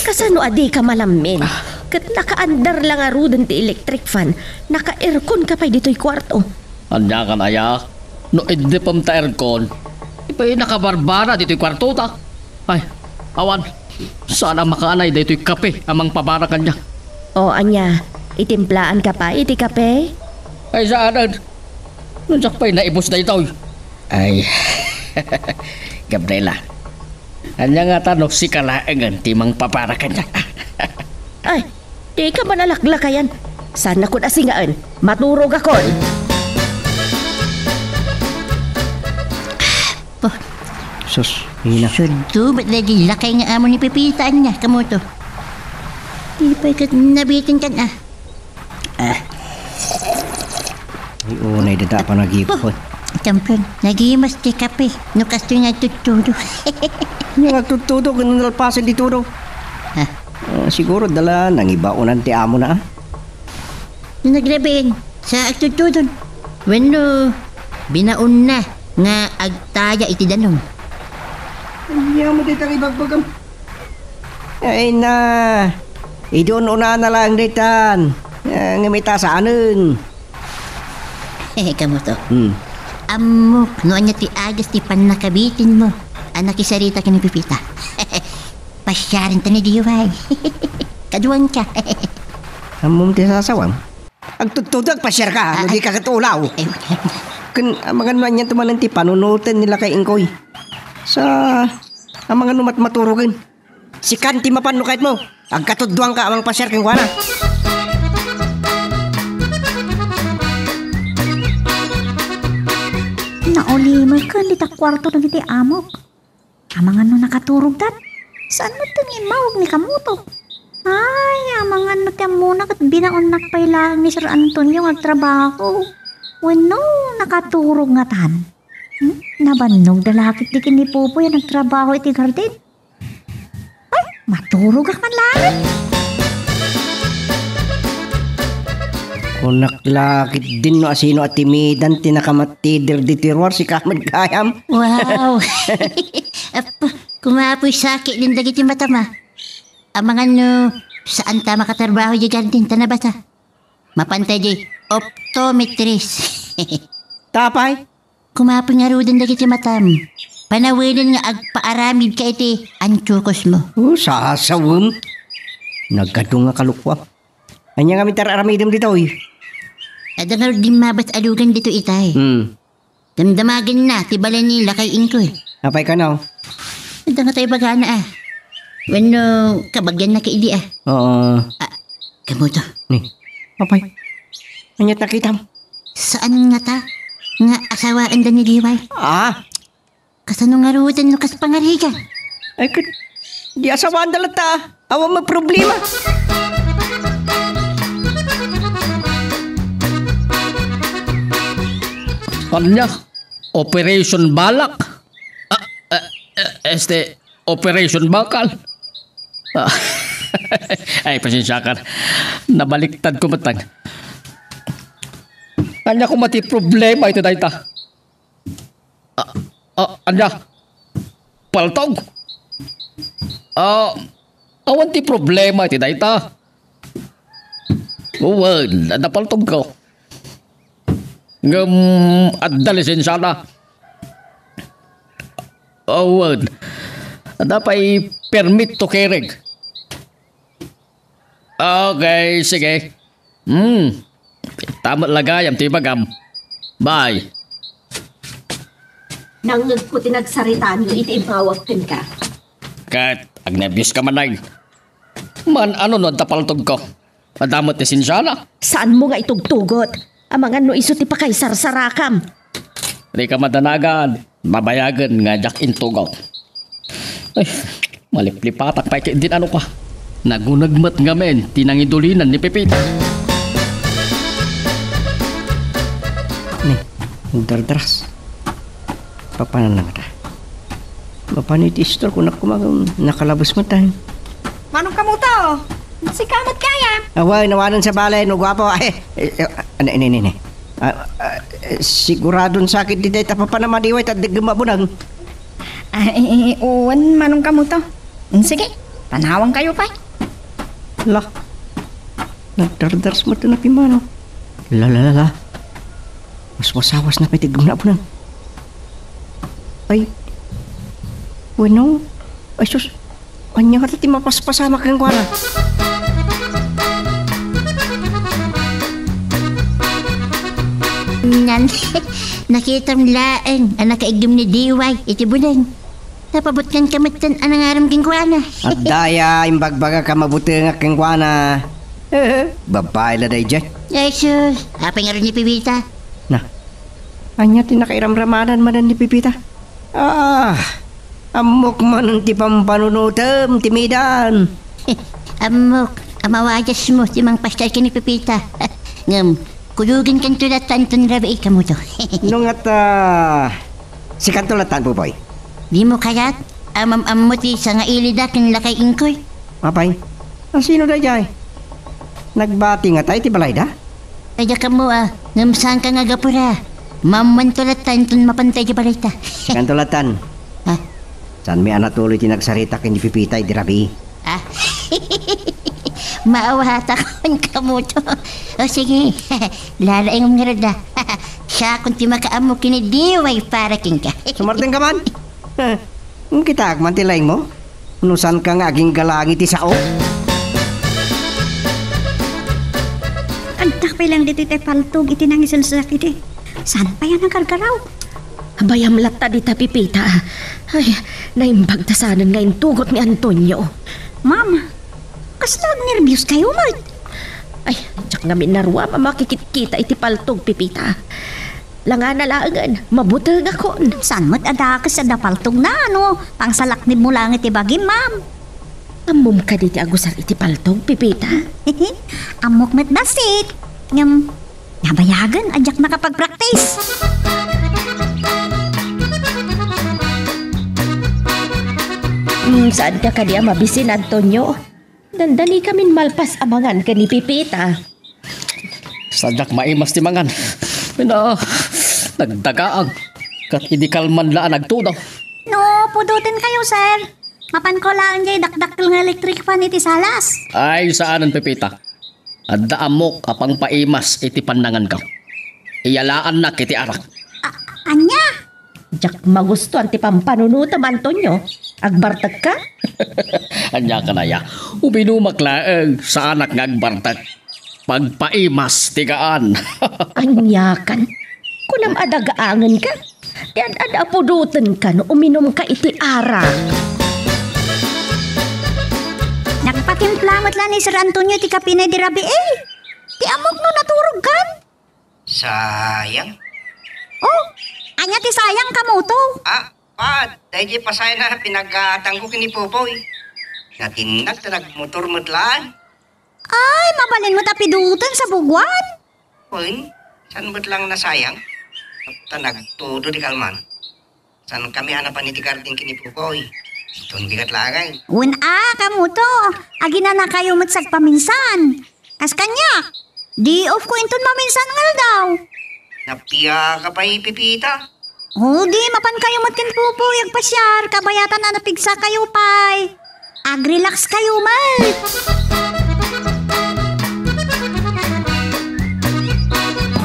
Kasano a dika malammin? Ket nakaandar la ngaruden ti electric fan, naka-aircon ka pay ditoy kuarto. Ania kan aya? No iddepem ta aircon, ipay nakabarbara ditoy kuartota. Ay, awan. Saan a makaanay daytoy kape a mangpabara kaniak. O, ania? Itimplaan ka pay iti kape? Ay, saanen. No diak pay naibus daytoy. Ay, Gabriela. Ania ngata no sika laengen ti mangpabara kaniak? Ay, dika manalaklakayan. Saannakon a singaen. Maturogakon. Sus, Nina. Suddo met daydi lakay nga amo ni Pipita, ania, kamoto. Di pay ket nabitin kan, ah. Ah. Ay, unay dita a panagipon. Oh, champion, nagimas ti kape. No kastoy nga agtudtudo. Ania nga agtudtudo, ken nalpasen ti tudo. Ah. Ah, siguro dala nangibaonan ti amona, ah. No nagrabiin, sa agtudtudon. Wenno, binaonna nga agtaya iti danum. Ania met dayta nga ibagbagam? Ay na, idi un-unana laeng daytan. Ah, ngem ita saanen. Kamoto. Hmm. Ammok no ania ti agas ti pannakabitinmo a nakisarita ken ni Pipita. Pasiarenta ni Diway. Kaduanka. Ammom ti sasawam? Agtudtudo, agpasiarka, no dika ket ulaw. Ay. Ken amangan no anianto manen ti panunoten ni Lakay Engkoy. Sa amangan no matmaturogen. Sikan ti mapan no kayatmo. Agkatuddoanka a mangpasiar kenkuana. Naulimek ken dita kuarto dagiti amok. Amangan no nakaturogdan? Saan met ti immawag ni kamoto? Ay, amangan no ti ammona ket binaonnak pay laeng ni Sir Antonio nga agtrabaho. Wenno, nakaturog ngatan? Hmm? Nabannog da la ketdi ken ni Popoy a nagtrabaho iti garden. Ay, maturogak man laeng. Kunak la ketdin no asino a timidan ti nakamattider ditoy ruar, sika met gayam. Wow. Apo, kumapoy sakit din dagiti matama. Amangan no, saan ta makatrabaho di garden ta nabasa. Mapantay di optometrist. Tapay? Kumapoy ngaruden dagiti matam. Panawenen nga agpaaramid ka iti antiokos mo. Oh, sasawem. Nagkadto nga kalukwa. Ania ngamin ti ar-aramidem ditoy? Adda ngarud dimmabas a lugan ditoy itay. Hmm. Damdamagenna ti balay ni Lakay Ingkoy. Apay kano? Adda nga tayo bagana, ah. Wenno, kabagian na ka idi, ah. Oo. Ah, kamuto. Ni, apay? Aniat nakitam? Saan nga ta? Nga asawaan da ni Diway? Ah? Kasano ngaruden no kas pangarigan? Ay, ket, di asawaan da latta, ah. Awan mo problema. Ania? Operation balak? Ah, ah, ah, este, Operation bakal? Ah, ay, pasensiakan. Nabaliktad ko met. Ania koma ti problema iti dayta? Ah, ah, ania? Paltog? Ah, awan ti problema iti dayta. Wen, adda paltogko. Ngem adda lisensiana. Wen, adda pay permit to carry. Okay, sige. Hmm. Ita met la gayam ti ibagam. Bye. Nangngegko ti nagsaritaanyo iti immawak kenka. Ket agnerbios ka man, ay. Man-ano no adda paltogko? Adda met lisensiana? Saanmo nga itugtugot? Amangan no isu ti pakaisarsarakam. Dika madanagan. Babayagen nga diak intugot. Ay, maliplipatak pay ketdin, ano ka? Naguneg met ngamin ti nangidulinan ni Pepita. Ni, nagdardaras. Papanan na ngata. Mapano iti istor ko, nak-, kumag-, nakalabas mo tayo. Manong Kamuto, sika met kaya? Awan, awanan sa balay, no, gwapo. Ay, eh, eh, ano, ini, ini, ini. Ah, ah, eh, siguradon sakit di tayo tapapanamadiway, tadig mabunang. Ah, eh, eh, uwan, Manong Kamuto. Mm, sige, panawan kayo pa. La, nagdardaras mo ito na pimano. La, la, la, la. Mas masawas na pay ti gumnabunan. Ay. Wenno? Ay, sus. Ania ngata ti mapaspasama kenkuana? Nan, nakitam laeng a nakaiggem ni Diway iti buleng. Napabutnganka metten a nangaram kenkuana. Adda aya imbagbagak a mabutengak kenkuana. Babae la daydiay. Jesus, apay ngarud ni Pepita? Na, ania ti nakairamramanan manen ni Pepita? Ah, ammok manen ti pampanunotem, timidan. Ammok a mawadasmo ti mangpastar ken ni Pepita. Ngem, kulogenkanto latta inton rabii, Kamuto. No ngata, sikanto latta, Popoy. Dimo kayat a mam-ammo ti sangailida ken Lakay Ingkoy? Apay, asino daydiay? Nagbati ngata iti balayda? Ay, diak ammo, ah, ngem saanka nga agapura. Maammoanto latta inton mapantay ti balayta. Sikanto lattan. Ah? Saanmi a natuloy ti nagsarita ken ni Pepita idi rabii? Ah? Maawatakon, Kamuto. O sige, lalaingom ngarud a. Siakon ti makaammo ken ni Diway para kenka. Sumartengka man? Ngem kitaak man ti laingmo? No saanka nga aginggalang iti sao? Adda pay laeng ditoy ti paltog iti nangiselselak idi. Saan pay a nagargaraw? Abayam latta dita, Pepita. Ay, naimbag ta sanen nga intugot ni Antonio. Ma'am, kasla agnerbios kayo met? Ay, diak ngamin narua a makikitkita iti paltog, Pepita. Langana laengen, mabutengakon. Saan met a dakes a dapaltogna, no? Pangsalaknibmo laeng iti bagim, ma'am. Ammom kadi ti agusar iti paltog, Pepita? Ammok met bassit. Ngem, nabayagen a diak nakapagpraktis. Hmm, saanka kadi a mabisin, Antonio? Dandani kamin malpas a mangan ken ni Pepita. Sadiak maimas ti mangan. Ina, nagdagaang. Ket idi kalman la a nagtudo. No, pudoten kayo, sir. Mapanko laeng jay dakdakkel nga electric fan iti salas. Ay, saanen, Pepita. Adda ammok a pangpaimas iti pannanganko. Iyalaannak iti arak. A-, ania? Diak magustuan ti pampanunotem, Antonio. Agbartekka? Ania kanaya? Uminumak laeng, saanak nga agbartek. Pagpaimas ti gaan. Aniakan? Kunam a dagaangenka? Ti ad-ad a pudotenka no uminumka iti arak. Nagpatimpla met la ni Sir Antonio ti kapine di rabii. Ti ammok no naturogkan? Sayang. Oh, ania ti sayang, Kamuto? Ah, pa, daydi pasayna pinaggatanko ken ni Popoy. Natinnag ta nagmotor met laeng. Ay, mabalin met a pidoten sa buguan. Wen, saan met laeng nasayang? Ta nagtudo ti kalman. Saan kami a napan iti garden ken ni Popoy? Inton bigat laeng. Wen a, Kamuto, aginanakayo met sagpaminsan. Kas kaniak, day off ko inton maminsan nga aldaw. Napiaka pay, Pepita? O, di mapankayo met ken Popoy agpasiar, kabayatan a napigsakayo pay. Agrelax kayo met.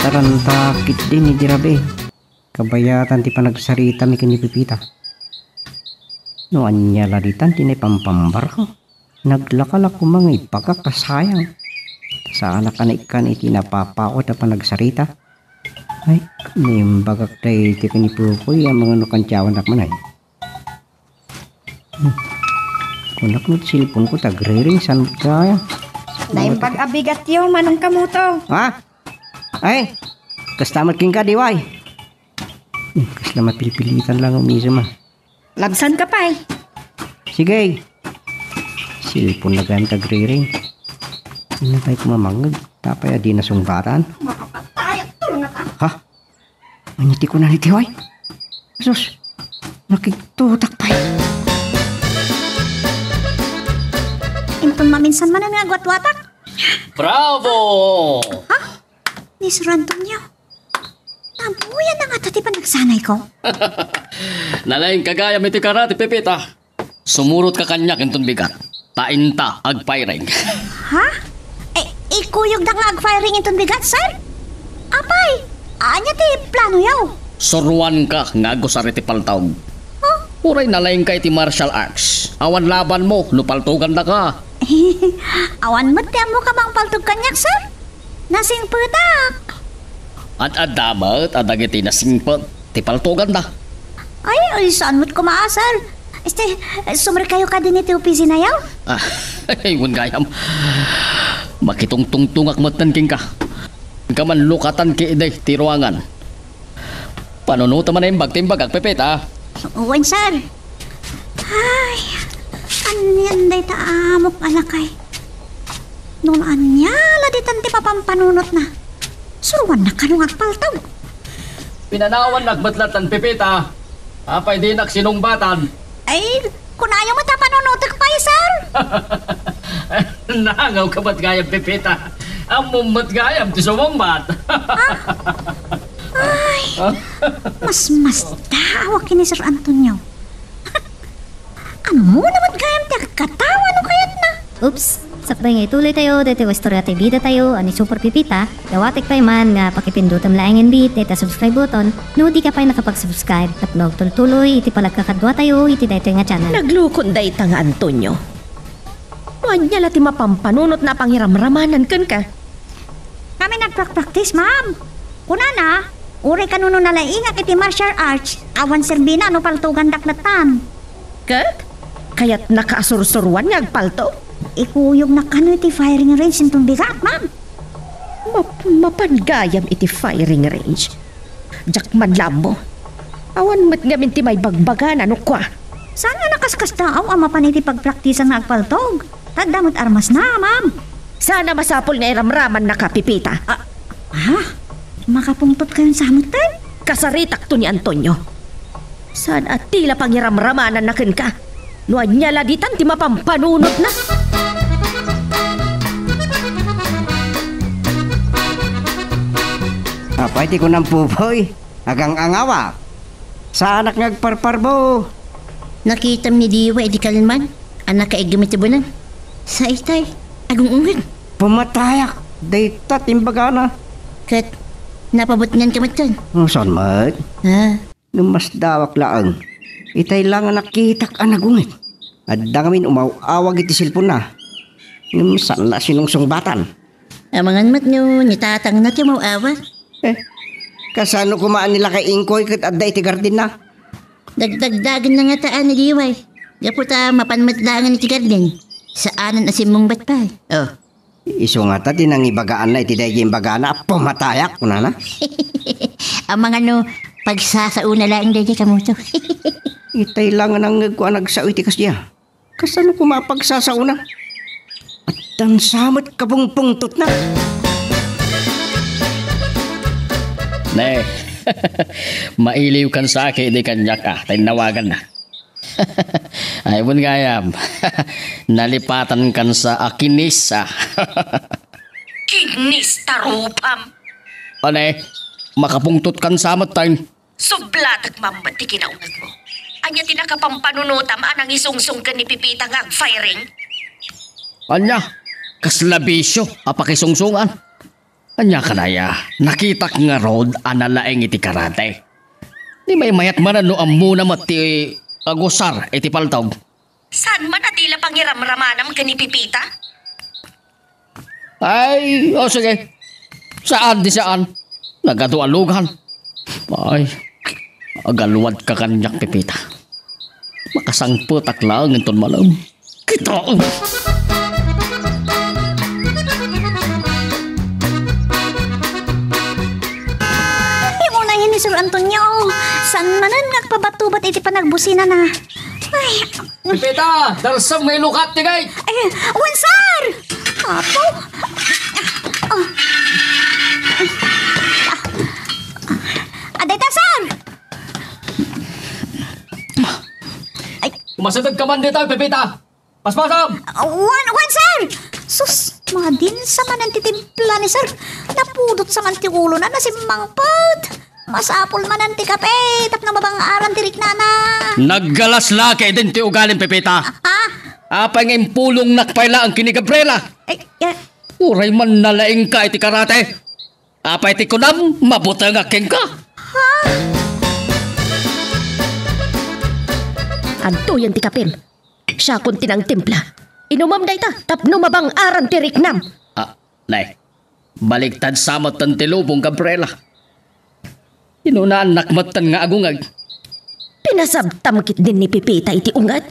Taranta ketdin idi rabii. Kabayatan ti panagsaritami ken ni Pepita. No ania la ditan ti naipampambarko? Naglaka la koma nga ibagak a sayang. Saanak a naikkan iti napapaut a panagsarita. Ay, naimbagak daytoy ken ni Popoy a mangano kantiawannak man ay. Hmm. Kunak met cellphone ko, tagriring, saan met kaya? Naimbag a bigatyo, Manong Kamuto. Ha? Ay, kasta met kenka, Diway. Hmm, kasla mapilpilitan lang umisem a. Labsanka pay. Sige. Cellphone na gayam tagriring. Sino pay kumamangeg? Tapay a di nasungbatan? Makapatay, agtulngatak. Ha? Ania ti kuna ni Tiway? Sus, nakigtutak pay. Inton maminsan manen nga agwatwatak. Bravo! Ha? Ni Sir Antonio? Tabuyan na ngata ti panagsanayko. Nalaingka gayam iti karate, Pepita. Sumurotka kaniak inton bigat, ta inta agfiring. Ha? Eh, ikuyogdak nga agfiring inton bigat, sir? Apay, ania ti planoyo? Suroanka nga agusar iti paltog. Huh? Uray nalaingka iti martial arts. Awan labanmo no paltogannaka. Awan met ti ammok a mangpaltog kaniak, sir. Nasingpetak. Ad-adda met a dagiti nasingpet ti paltoganda. Ay, ay, saan met koma, sir? Este, sumrekayo kadi iti opisinayo? Ah, ay, wen gayam. Makitungtungtungak metten kenka. Kaman lukatan ketdi ti ruangan. Panunotem a naimbag ti imbagak, Pepita. Wen, sir. Ay, anian dayta a muknalakay? No ania la ditan ti papampanunotna? Suroanna kano nga agpaltog? Pinanawannak met lattan, Pepita. Apay dinak sinungbatan? Ay, kunayo met a panunotek pay, sir. Naangawka met gayam, Pepita. Ammom met gayam ti sumungbat. Ah? Ay, masmasdaaw a ken ni Sir Antonio. Ammona met gayam ti agkatawa no kayatna. Oops! Sakbay nga ituloy tayo daytoy nga istorya ti bida tayo a ni Super Pepita, dawatek pay man nga pakipindutem laengen met dayta subscribe button no dika pay nakapag-subscribe tapno agtultuloy iti panagkakadua tayo iti daytoy nga channel. Naglukon dayta nga Antonio. No ania la ti mapampanunotna a pangiramramanan kenka? Kami nagprakpraktis, ma'am. Kunana, uray kano no nalaingak iti martial arts, awan serbina no paltogandak lattan. Ket? Kayatnaka a sursuroan nga agpaltog? Ikuyognak kano iti firing range inton bigat, ma'am. Map-, mapan gayam iti firing range. Diak man la ammo. Awan met ngamin ti maibagbagana no kua. Saan nga nakaskasdaaw a mapan iti pagpraktisan nga agpaltog? Ta adda met armasna, ma'am. Saan a masapul nga iramramannaka, Pepita. Ah, ha? Makapungtotkayon sa metten? Kasaritakto ni Antonio. Saan a ti la pangiramramananna kenka? No ania la ditan ti mapampanunotna? Apay ti kunam, Pupoy? Agang-angawa. Saanak nga agparparbo. Nakitam ni Diwa idi kalman a nakaiggem iti bulan. Sa itay, agung-unget. Pamatayak, dayta ti imbagana. Ket napabutnganka met kan? Oh, saan met? Ah. Ngem masdawak laeng. Itay la nga nakitak a nagunget. Adda ngamin umaw-awag iti cellphone-na. Ngem saan la sinungsungbatan. Amangan met no ni tatangna ti umaw-awag. Eh, kasano koma a nilakay inkoy ket adda iti gardenna? Dagdagdagenna ngata ni Diway. Gapu ta mapan met laengen iti garden. Saanen a simmungbat pay. Oh. Isu ngata ti nangibagaanna iti daydiay imbagana a pamatayak, kunana. Amangan no pagsasaona laeng daydiay kamoto. Itay la nga nangngegko a nagsao iti kasdiay. Kasano koma a pagsasaona? Addan sa met kapungpungtotna. Ne, mailiwkan sa ket idi kaniak a, ta innawaganna. Ay, wen gayam. Nalipatankan sa a kinis, a. Kinis ta rupam. Ania, makapungtotkan sa met, tay? Sublatek mammet ti kinaungegmo. Ania ti nakapampanunotam a nangisungsong ken ni Pepita nga agfiring? Ania, kasla bisio a pakisungsungan? Ania kanaya, nakitak ngarud a nalaing iti karate. Ni maymayat manen no ammona met ti agusar iti paltog. Saan man a dila pangiramramanam ken ni Pepita? Ay, o sige. Saan ti saan? Nagadu a lugan. Ay, agalwadka kaniak, Pepita. Makasangpetak laeng inton malem. Kita. Imunayen ni Sir Antonio. Saan manen nga agpabatubat iti panagbusinana? Ay. Pepita, dalsem nga ilukat ti gate. Ay, wen, sir! Apo. Ah. Ah, dayta, sir! Ay. Umasidegka man dita, Pepita. Paspasam! Wen, wen, sir! Sus, madinsa manen ti timpla ni sir. Napudot sa man ti ulona, nasimmangpet. Masapul manen ti kape, tapno mabang-aran ti riknana. Naggalas la ketdin ti ugalim, Pepita. Ah? Apay nga impulongnak pay laeng ken ni Gabriela? Ay, eh. Uray man nalaingka iti karate. Apay ti kunam, mabutengak kenka? Ha? Adtoyen ti kapem. Siakon ti nangtimpla. Inumem dayta tapno mabang-aran ti riknam. Ah, nay. Baliktad sa metten ti lubong, Gabriela. Inunaannak metten nga agungeg. Pinasabtam ketdin ni Pepita iti unget.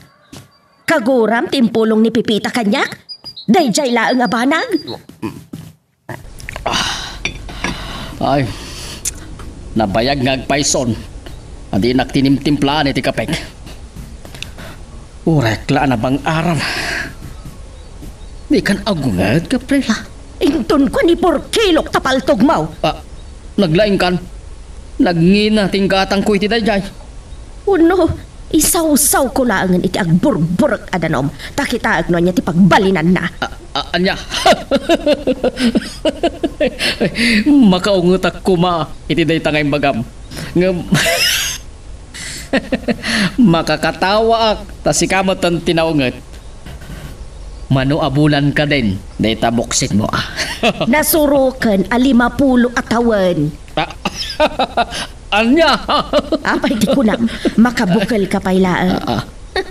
Kaguram ti impulong ni Pepita kaniak? Daydiay laeng a banag? Ay, nabayag nga agpayson a dinak tinimtimplaan iti kapek. Uray la a nabang-aran. Dikan agunged, Gabriela. Inton kua ni purkilok ta paltogmo. Ah, naglaingkan. Nagngina ti inggatangko iti daydiay. Wenno, isawsawko laengen iti agburburek a danum, ta kitaek no ania ti pagbalinanna. A-, a-, ania? Makaungetak koma iti dayta nga imbagam. Ngem, makakatawaak, ta sika metten ti naunget. Mano a bulan kadin, dayta buksitmo, a. Nasuroken a limapulo a tawen. Ah, ania? Apay ti kunam, makabukelka pay laeng. Ah, ah.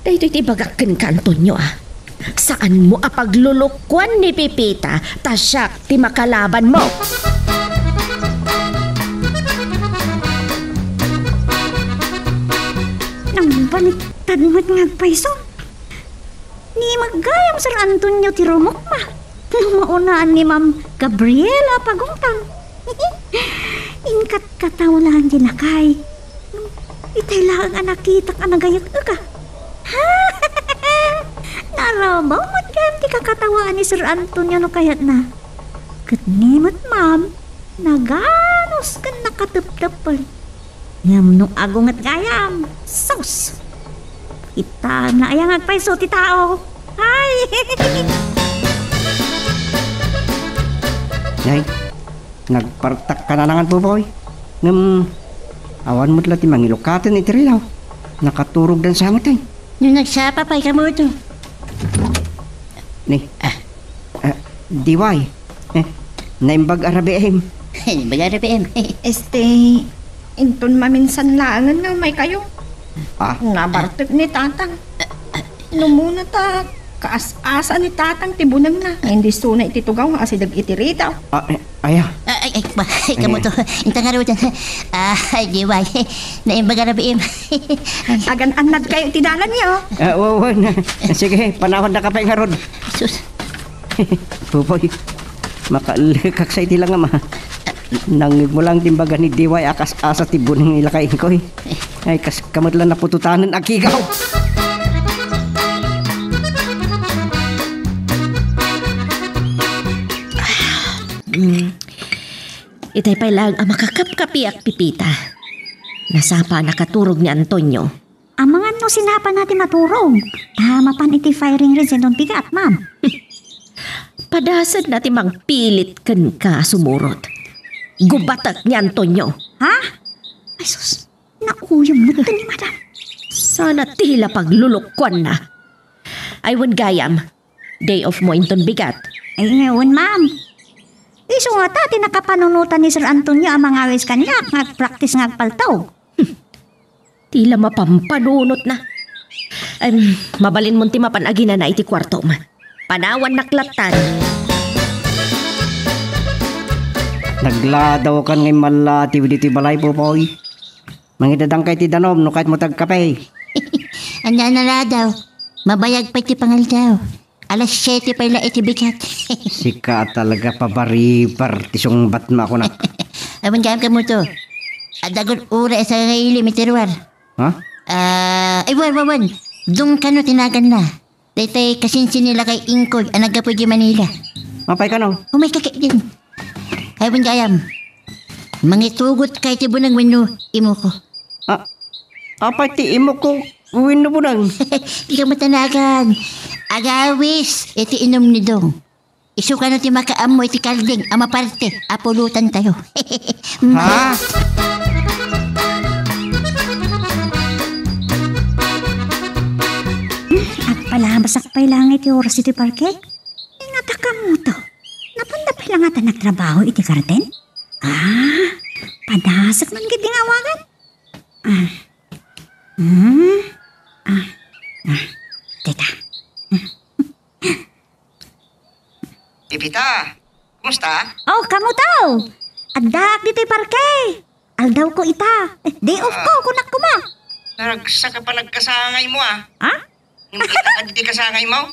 Daytoy ti ibagak kenka, Antonio, a. Saanmo a paglulukuan ni Pepita, ta siak ti makalabanmo. Nangbaliktad met nga agpayso. Ni maggayam, Sir Antonio, ti rumukma no maunaan ni Ma'am Gabriela a pagungtan. Inkatkataw laeng ti lakay. Itay laeng a nakitak a nagayek-ek, a. Narabaw met gayam ti kakatawaan ni Sir Antonio no kayatna. Ket ni met, ma'am, naganus ken nakateptepen. Ngem no agunget gayam, sus! Ita, naayang agpayso ti tao. Ay! Nay, nagpartak ka nanangan, Popoy. Ngem, awan met la ti mangilukaten iti ridaw. Nakaturog dan sangoten. No nagsapa pay kamo ito. Ni, ah, ah, Diway. Eh, naimbag a rabiim. Naimbag a rabiim. Este, inton maminsan laengen nga umaykayo. Ah? Nabartek ni Tatang. Numuna ta kaas-asa ni Tatang ti bunengna. Nga indi suna iti tugaw nga asideg iti ridaw. Ah, eh, aya. Ah, ay, ay, ba, ay, kamo to. Inta nga rudan. Ah, ay, Diway. Naimbag a rabiim. Agan-annad kayo iti dalan niyo. Ah, wawan. Sige, panawan na ka pa ngarud. Sus. Popoy, makaalekak sa iti langam, ah. Nangngeg mo lang ti imbaga ni Diway a kaas-asa ti buneng ni Lakay Inkoy. Ay, kas kamat lang napututanen, agigaw! Mm. Itay pay lang a makakapkapiak, Pipita. Nasapa a nakaturog ni Antonio. Amangan no sinapa na ti maturog. Ta mapan iti firing range inton bigat, ma'am. Padased na ti mangpilit kenka a sumurot. Gubatek ni Antonio. Ha? Ay sus, nauyam met ni madam. Sana ti la paglulukuanna. Ay, wen gayam, day off mo inton bigat. Ay, wen, ma'am. Isu ngata ti nakapanunotan ni Sir Antonio a mangawis kaniak nga agpraktis nga agpaltog. Ti la mapampanunotna. Em, mabalinmon ti mapan aginana iti kuartom. Panawannak lattan. Nagladawkan nga immallatiw ditoy balay, Popoy. Mangidadangka iti danum no kayatmo ti agkape. Ania a naladaw? Mabayag pay ti pangaldaw. Alas siete pay la iti bigat. Sika talaga pabaribar ti sungbatmo a kunak. Awan gayam kamo to. Adda gud uray a sangailim iti ruar. Ha? Ah, ay, wen, wen, wen. Dong kano ti naganna. Daytay kasinsin ni Lakay Inkoy a naggapu idiay Manila. Mapay kano? Umay ka ketdin. Ay, wen gayam. Mangitugot ka iti buneng wenno imuko. Ah, apay ti imuko wenno buneng? Dika matanagan. Agawis iti inum ni Dong. Isu kano ti makaammo iti kalding a maparte a pulutantayo. Ha? Agpalabasak pay lang iti oras iti parke. Ingatak kamo to. Napanda pay la ngata nagtrabaho iti garden? Ah, padasek man gid nga awagan. Ah. Hmm? Ah. Ah. Teka. Pipita, kumusta? Oh, kamo to? Addaak ditoy parke. Aldaw ko ita. Eh, day off ko, kunak koma. Naragsak a panagkasangay mo, ah. Ha? Ngem kita kadi ti kasangay mo?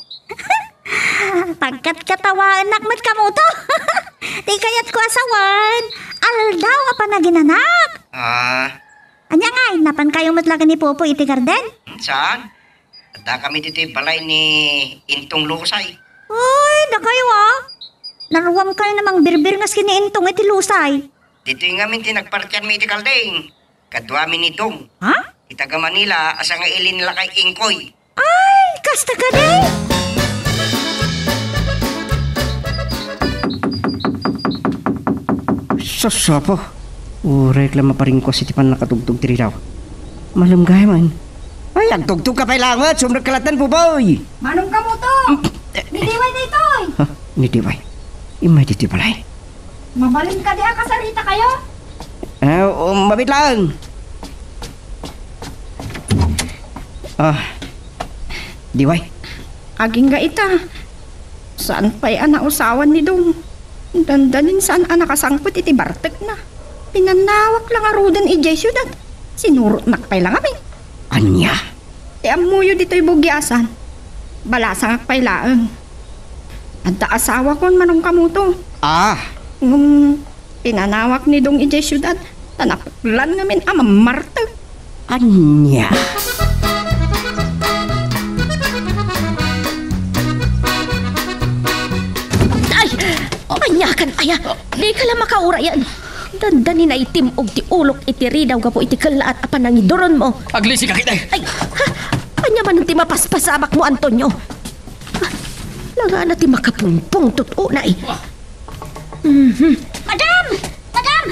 Pagkatkatawaennak met kamo to. Ti kayatko a sawen, aldaw a panaginanak. Ah. Ania ngay, napan kayo met laeng ni Popo iti garden? Saan? Adda kami ditoy balay ni Intong Lusay. Uy, dakayo a. Naruam kayo a mangbirbirngas ken ni Intong iti Lusay. Ditoy ngamin ti nagpartianmi iti kalding. Kaduami ni Dong. Ha? Iti taga Manila a sangaili ni Lakay Inkoy. Ay, kasta kadi? Sus, Apo. Uray la maparingkuas iti pannakatugtog ti ridaw. Malem gayam. Ay, agtugtog ka pay laeng, sumrek ka lattan, Buboy. Manong kamo to? Mm, eh. Ni Diway daytoy. Ha? Ni Diway? Immay ditoy balay. Mabalin kadi a kasarita kayo? Eh, um, mabit lang. Ah, Diway. Agingga ita. Saan pay a nausawan ni Dong? Dandanin saan a nakasangpet iti bartekna. Pinannawak la ngaruden idiay siudad. Sinurotnak pay la ngamin. Ania? Ti ammoyo ditoy bugiasan, balasangak pay laeng. Adda asawakon, Manong Kamuto. Ah. Ngem pinanawak ni Dong idiay siudad, ta napuklan ngamin a mammartek. Ania? Ay! Ania kan aya? Di ka la makaurayan. Dandani naitim-og ti ulok iti ridaw gapu iti kellaat a panangiduronmo. Aglisi ka, Kitay! Ay, ha? Ay, Ania manen ti mapaspasamakmo, Antonio? Ah, langana ti makapungpungtot unay. Mhm. Madam! Madam!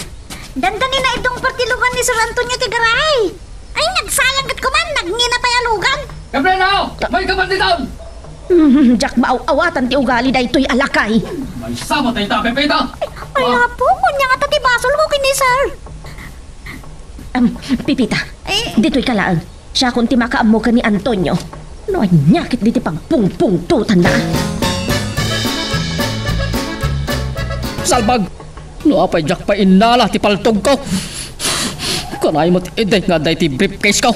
Dandani na idong partilugan ni Sir Antonio ti garahe. Ay, nagsayang ket kuman, nagngina pay a lugan. Gabriela! May kamanditan! Mhm, diak maaw-awatan ti ugali daytoy a lakay. May sama tayo ta, Pepeta! Ay, ah, apo, ania ngata ti basolko ken ni Sir? Am, Pepeta, eh, ditoy ka laeng. Siakon ti makaammo ken ni Antonio. No ania ketdi ti pagpungpungtotanna. Salbag! No apay diak pay innala ti paltogko. Kanay met idi nga adda iti briefcase ko.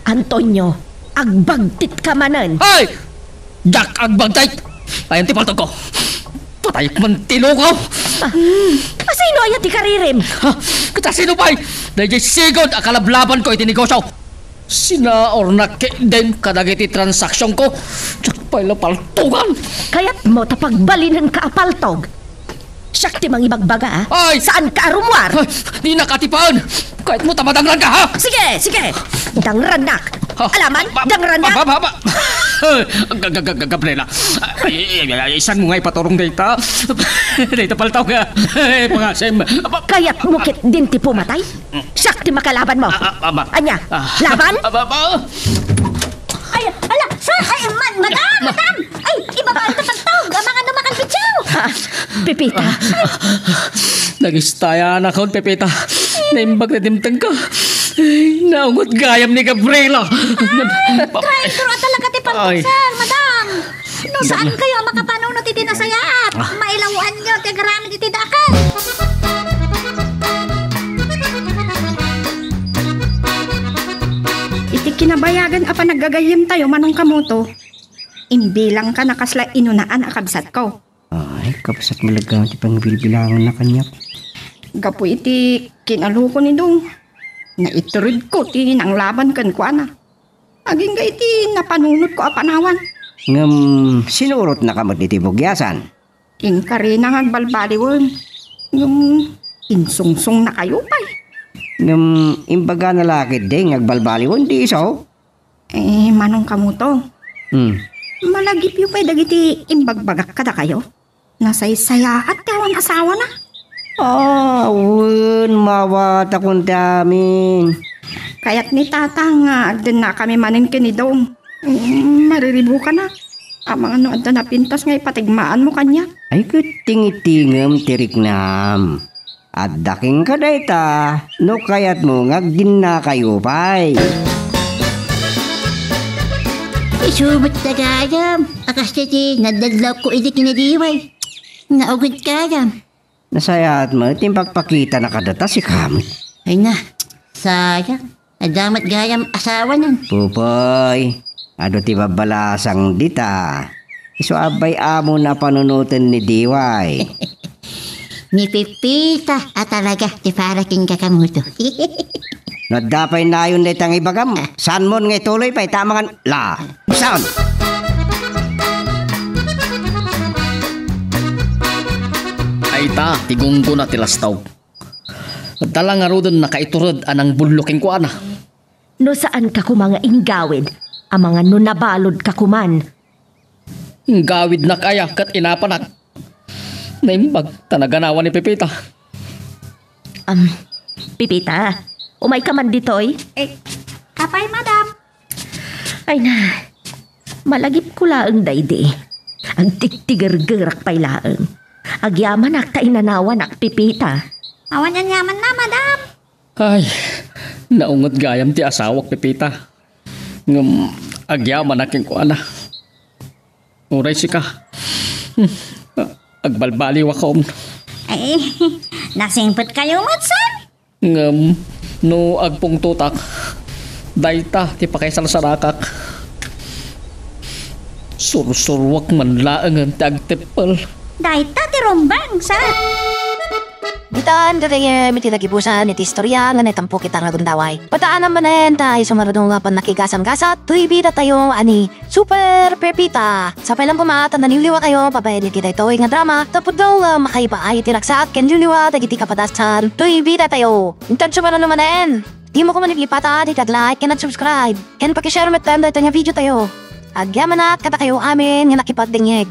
Antonio, agbagtit ka manen. Ay! Diak agbagtit! Ayan ti paltogko. Patayek man ti luko! Ah, asino aya ti karirim? Ha? Ket asino pay? Daydiay sigud a kalablabanko iti negosyo. Sinaurnak ketdin kadagiti transaksionko. Diak pay la paltogan. Kayatmo ta pagbalinenka a paltog? Siak ti mangibagbaga, a? Ay! Saanka a rummuar? Ay, dinak atipaen! Kayatmo ta madangranka, ha? Sige, sige! Dangrannak! Ha? Alaman, ba-, dangrannak! Ba-, ba-, ba-, ba-, Ga-, ga-, ga-, ga-, Gabriela. Ay, ay, ay, ay, saanmo nga ipaturong dayta? Dayta paltog nga. Ay, pangasim. Aba. Kayatmo ketdin ti pumatay? Siak ti makalabanmo. Ah, ah, aba. Ania? Ah. Laban? Aba, aba. Ay, ala, sir, ay, man, madam, madam. Ay, ibaba ita paltog. Amangan no makalbitsaw. Ha? Pepeta. Nagistayanakon, Pepeta. Naimbag ti dimtengko. Ay, naungot gayam ni Gabriela. Ah, traidor a talaga ti paltog, sir, madam. No saankayo a makapanunot iti nasayaat, mailawanyo ti agaramid iti dakes. Iti kinabayagan a panaggagayyemtayo, Manong Kamoto, imbilangka na kasla inunaan a kabsatko. Ay, kabsat, malagam ti pangbilbilanganna kaniak. Gapu iti kinaluko ni Dong, naituredko ti nanglaban kenkuana. Agingga iti napanunotko a panawan. Ngem sinurotnaka met iti bugiasan. Inkarina nga agbalbaliwen. Ngem insungsungnakayo pay. Ngem imbagana la ketdi nga agbalbaliwen, di isu? Eh, Manong Kamoto. Hmm. Malagipyo pay dagiti imbagbagak kadakayo? Nasaysayaat ti awan asawana. Ah, wen, maawatakon ti amin. Kayat ni Tata nga agdennakami manen ken ni Dong. Mm, mariribukana. Amangan no adda napintas nga ipatigmaanmo kaniak. Ay, ket tingitingem ti riknam. Adda kenka dayta, no kayatmo nga agdennakayo pay. Isu met gayam, a kas iti nadadlawko idi ken ni Diway. Naugid gayam. Nasayaat met ti impakpakitana kadata, sika met. Ay na, sayang. Adda met gayam asawanan. Pupoy, adu ti babbalasang dita. Isu a bay-amon a panunoten ni Diway. Ni Pepita a talaga ti para ken Kakamoto. No adda pay nayon dayta nga ibagam, saanmon nga ituloy pay ta amangan la. Saan? Ay ta, ti gunggona ti lastawk. Adda la ngaruden nakaitured a nangbullo kenkuana. No saanka koma nga inggawid, amangan no nabaludka koman. Inggawidnak aya ket inapanak. Naimbag ta naganawan ni Pepita. Am, Pepita, umayka man ditoy? Eh, apay, madam? Ay na, malagipko laeng daydi. Agtigtigergerak pay laeng. Agyamanak ta inanawanak, Pepita. Awan aniamanna, madam. Ay, naunget gayam ti asawak, Pepita. Ngem agyamanak kenkuana. Uray sika. Hmm, agbalbaliwakon. Ay, nasingpetkayo met, sir? Ngem no agpungtotak, dayta ti pakaisalsalakak. Sursuruak man laengen ti agteppel. Dayta ti rumbeng, sir. Ditan gagayyem iti nagibusan iti istoria nga naitampok ita nga gundaway. Pataanam manen ta isu ngarud nga pannakigasam-gasat toy bidatayo a ni Super Pepita. Sapay lang koma ta naliwliwatayo babaen iti daytoy nga drama tapno nga makaipaay iti ragsak ken liwliwa dagiti kapadasan toy bidatayo. Intanto manen no manen. Dimo koma ipatan ti nag-like ken nag-subscribe, ken pakishare met dayta nga video tayo. Agyamanak kadakayo amin nga nakipagdengngeg.